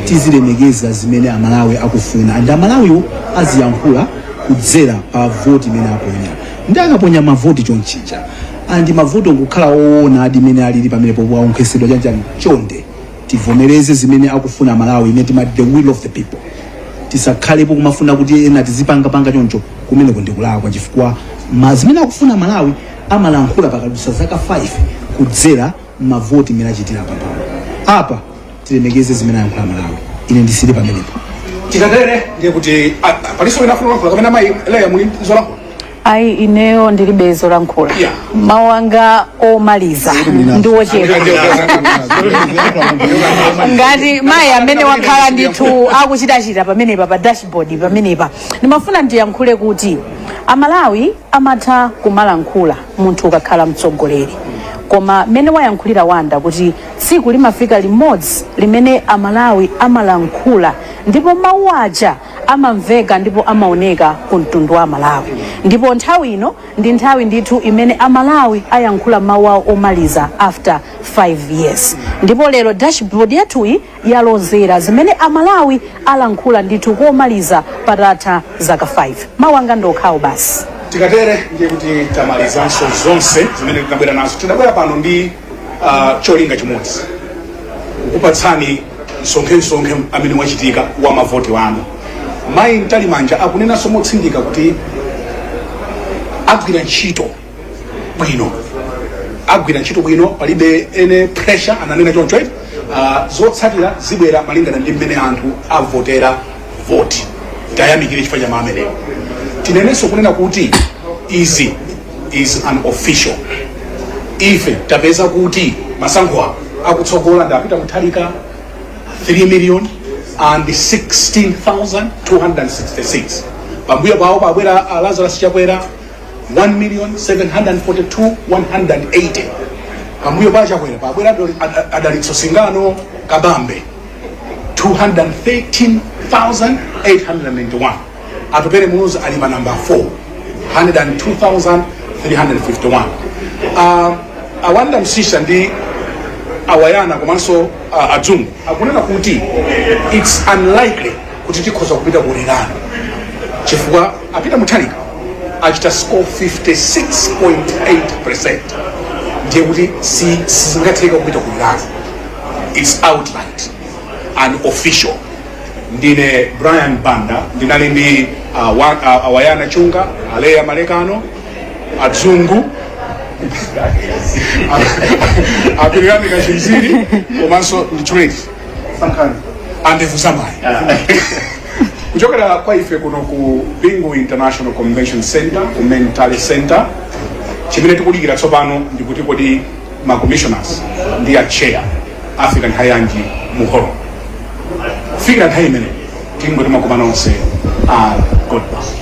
Tizilemekeza zimene Amalawi akufuna, and Amalawiwo aziyankhula kudzera pa voti imene aponya. Ndi akaponya mavoti chonchija, and mavoti nkukhala woona adi imene alili pamenepo, waonkhesedwa chanchani, chonde tivomereze zimene akufuna Malawi, imene timati the will of the people. Tisakhalepo kumafuna kuti ena tizipangapanga choncho. Kumeneko ndikulakwa, chifukwa zimene akufuna Malawi amalankhula pakadusa zaka 5 kudzera mavoti imene achitira apa pano. Apa tilemekeze zimene ayankhula Malawi. Ine ndisili pamenepo. Tikatere ndiye kuti palinso wina afuna kulankhula, kapena mayi Leya muli zolankhula? Ayi, ineyo ndilibe zolankhula. Mawu anga omaliza ndi wochepa. Ngati mayi amene wakhala ndithu akuchitachita pamenepa pa dashboard pamenepa, ndimafuna ndiyankhule kuti Amalawi amatha kumalankhula munthu ukakhala mtsogoleri. Koma mmene wayankhulira Wanda kuti tsiku limafika limodzi limene Amalawi amalankhula ndipo mawu aja amamveka ndipo amaoneka ku mtundu wa Malawi, ndipo nthawi ino ndi nthawi ndithu imene Amalawi ayankhula mawu awo omaliza after 5 years. Ndipo lero dashboard yathuyi yalozera zimene Amalawi alankhula ndithu komaliza patatha zaka 5. Mawu anga ndokhawo basi. Tikatere ndiye kuti tamalizanso zonse zimene tinabwera nazo. Tinabwera pano ndi cholinga chimodzi, kukupatsani msonkhe amene wachitika wa mavoti wanu. Mayi Mtalimanja akunenanso motsindika kuti agwira ntchito bwino, agwira ntchito bwino, palibe ene pressure, ananena choncho eti. Zotsatira zibwera malingana ndi mmene anthu avotera voti. Tayamikire chifukwa cha maamenewo. Tinenenso kunena kuti izi is unofficial. Ife tapeza kuti masankho awo akutsogola ndi a Peter Mutharika, 3 million and 16,266. Pambuyo pawo pabwera Lazarus Chakwera, 1 million 742 180. Pambuyo pa Chakwera pabwera Adalitso Singano Kabambe, 213,891. Atupele Muluzi ali pa namba 4, 102,351. Awanda Msisha ndi Awayana komanso Adzungu akunena kuti it's unlikely kuti tikhoza kupita ku rerun, chifukwa a Peter Mutharika achita score 56.8, ndiye kuti si sizingatheka kupita ku rerun. It's outright and official. Ndine Brian Banda, ndinali ndi Awayana Chunga, Aleya Malekano, Adzungu, Apirirani Kachinziri, komanso ndichuleti Sankhani. Andevu Zamayi. Kuchokera kwa ife kuno ku Bingu International Convention Center, ku Main Tally Center, chimene tikudikira tsopano ndikuti kodi ma commissioners ndi a chair afika nthawi yanji mu holo? Kufikira nthawi imene, tingoti makoma nonse, goodbye.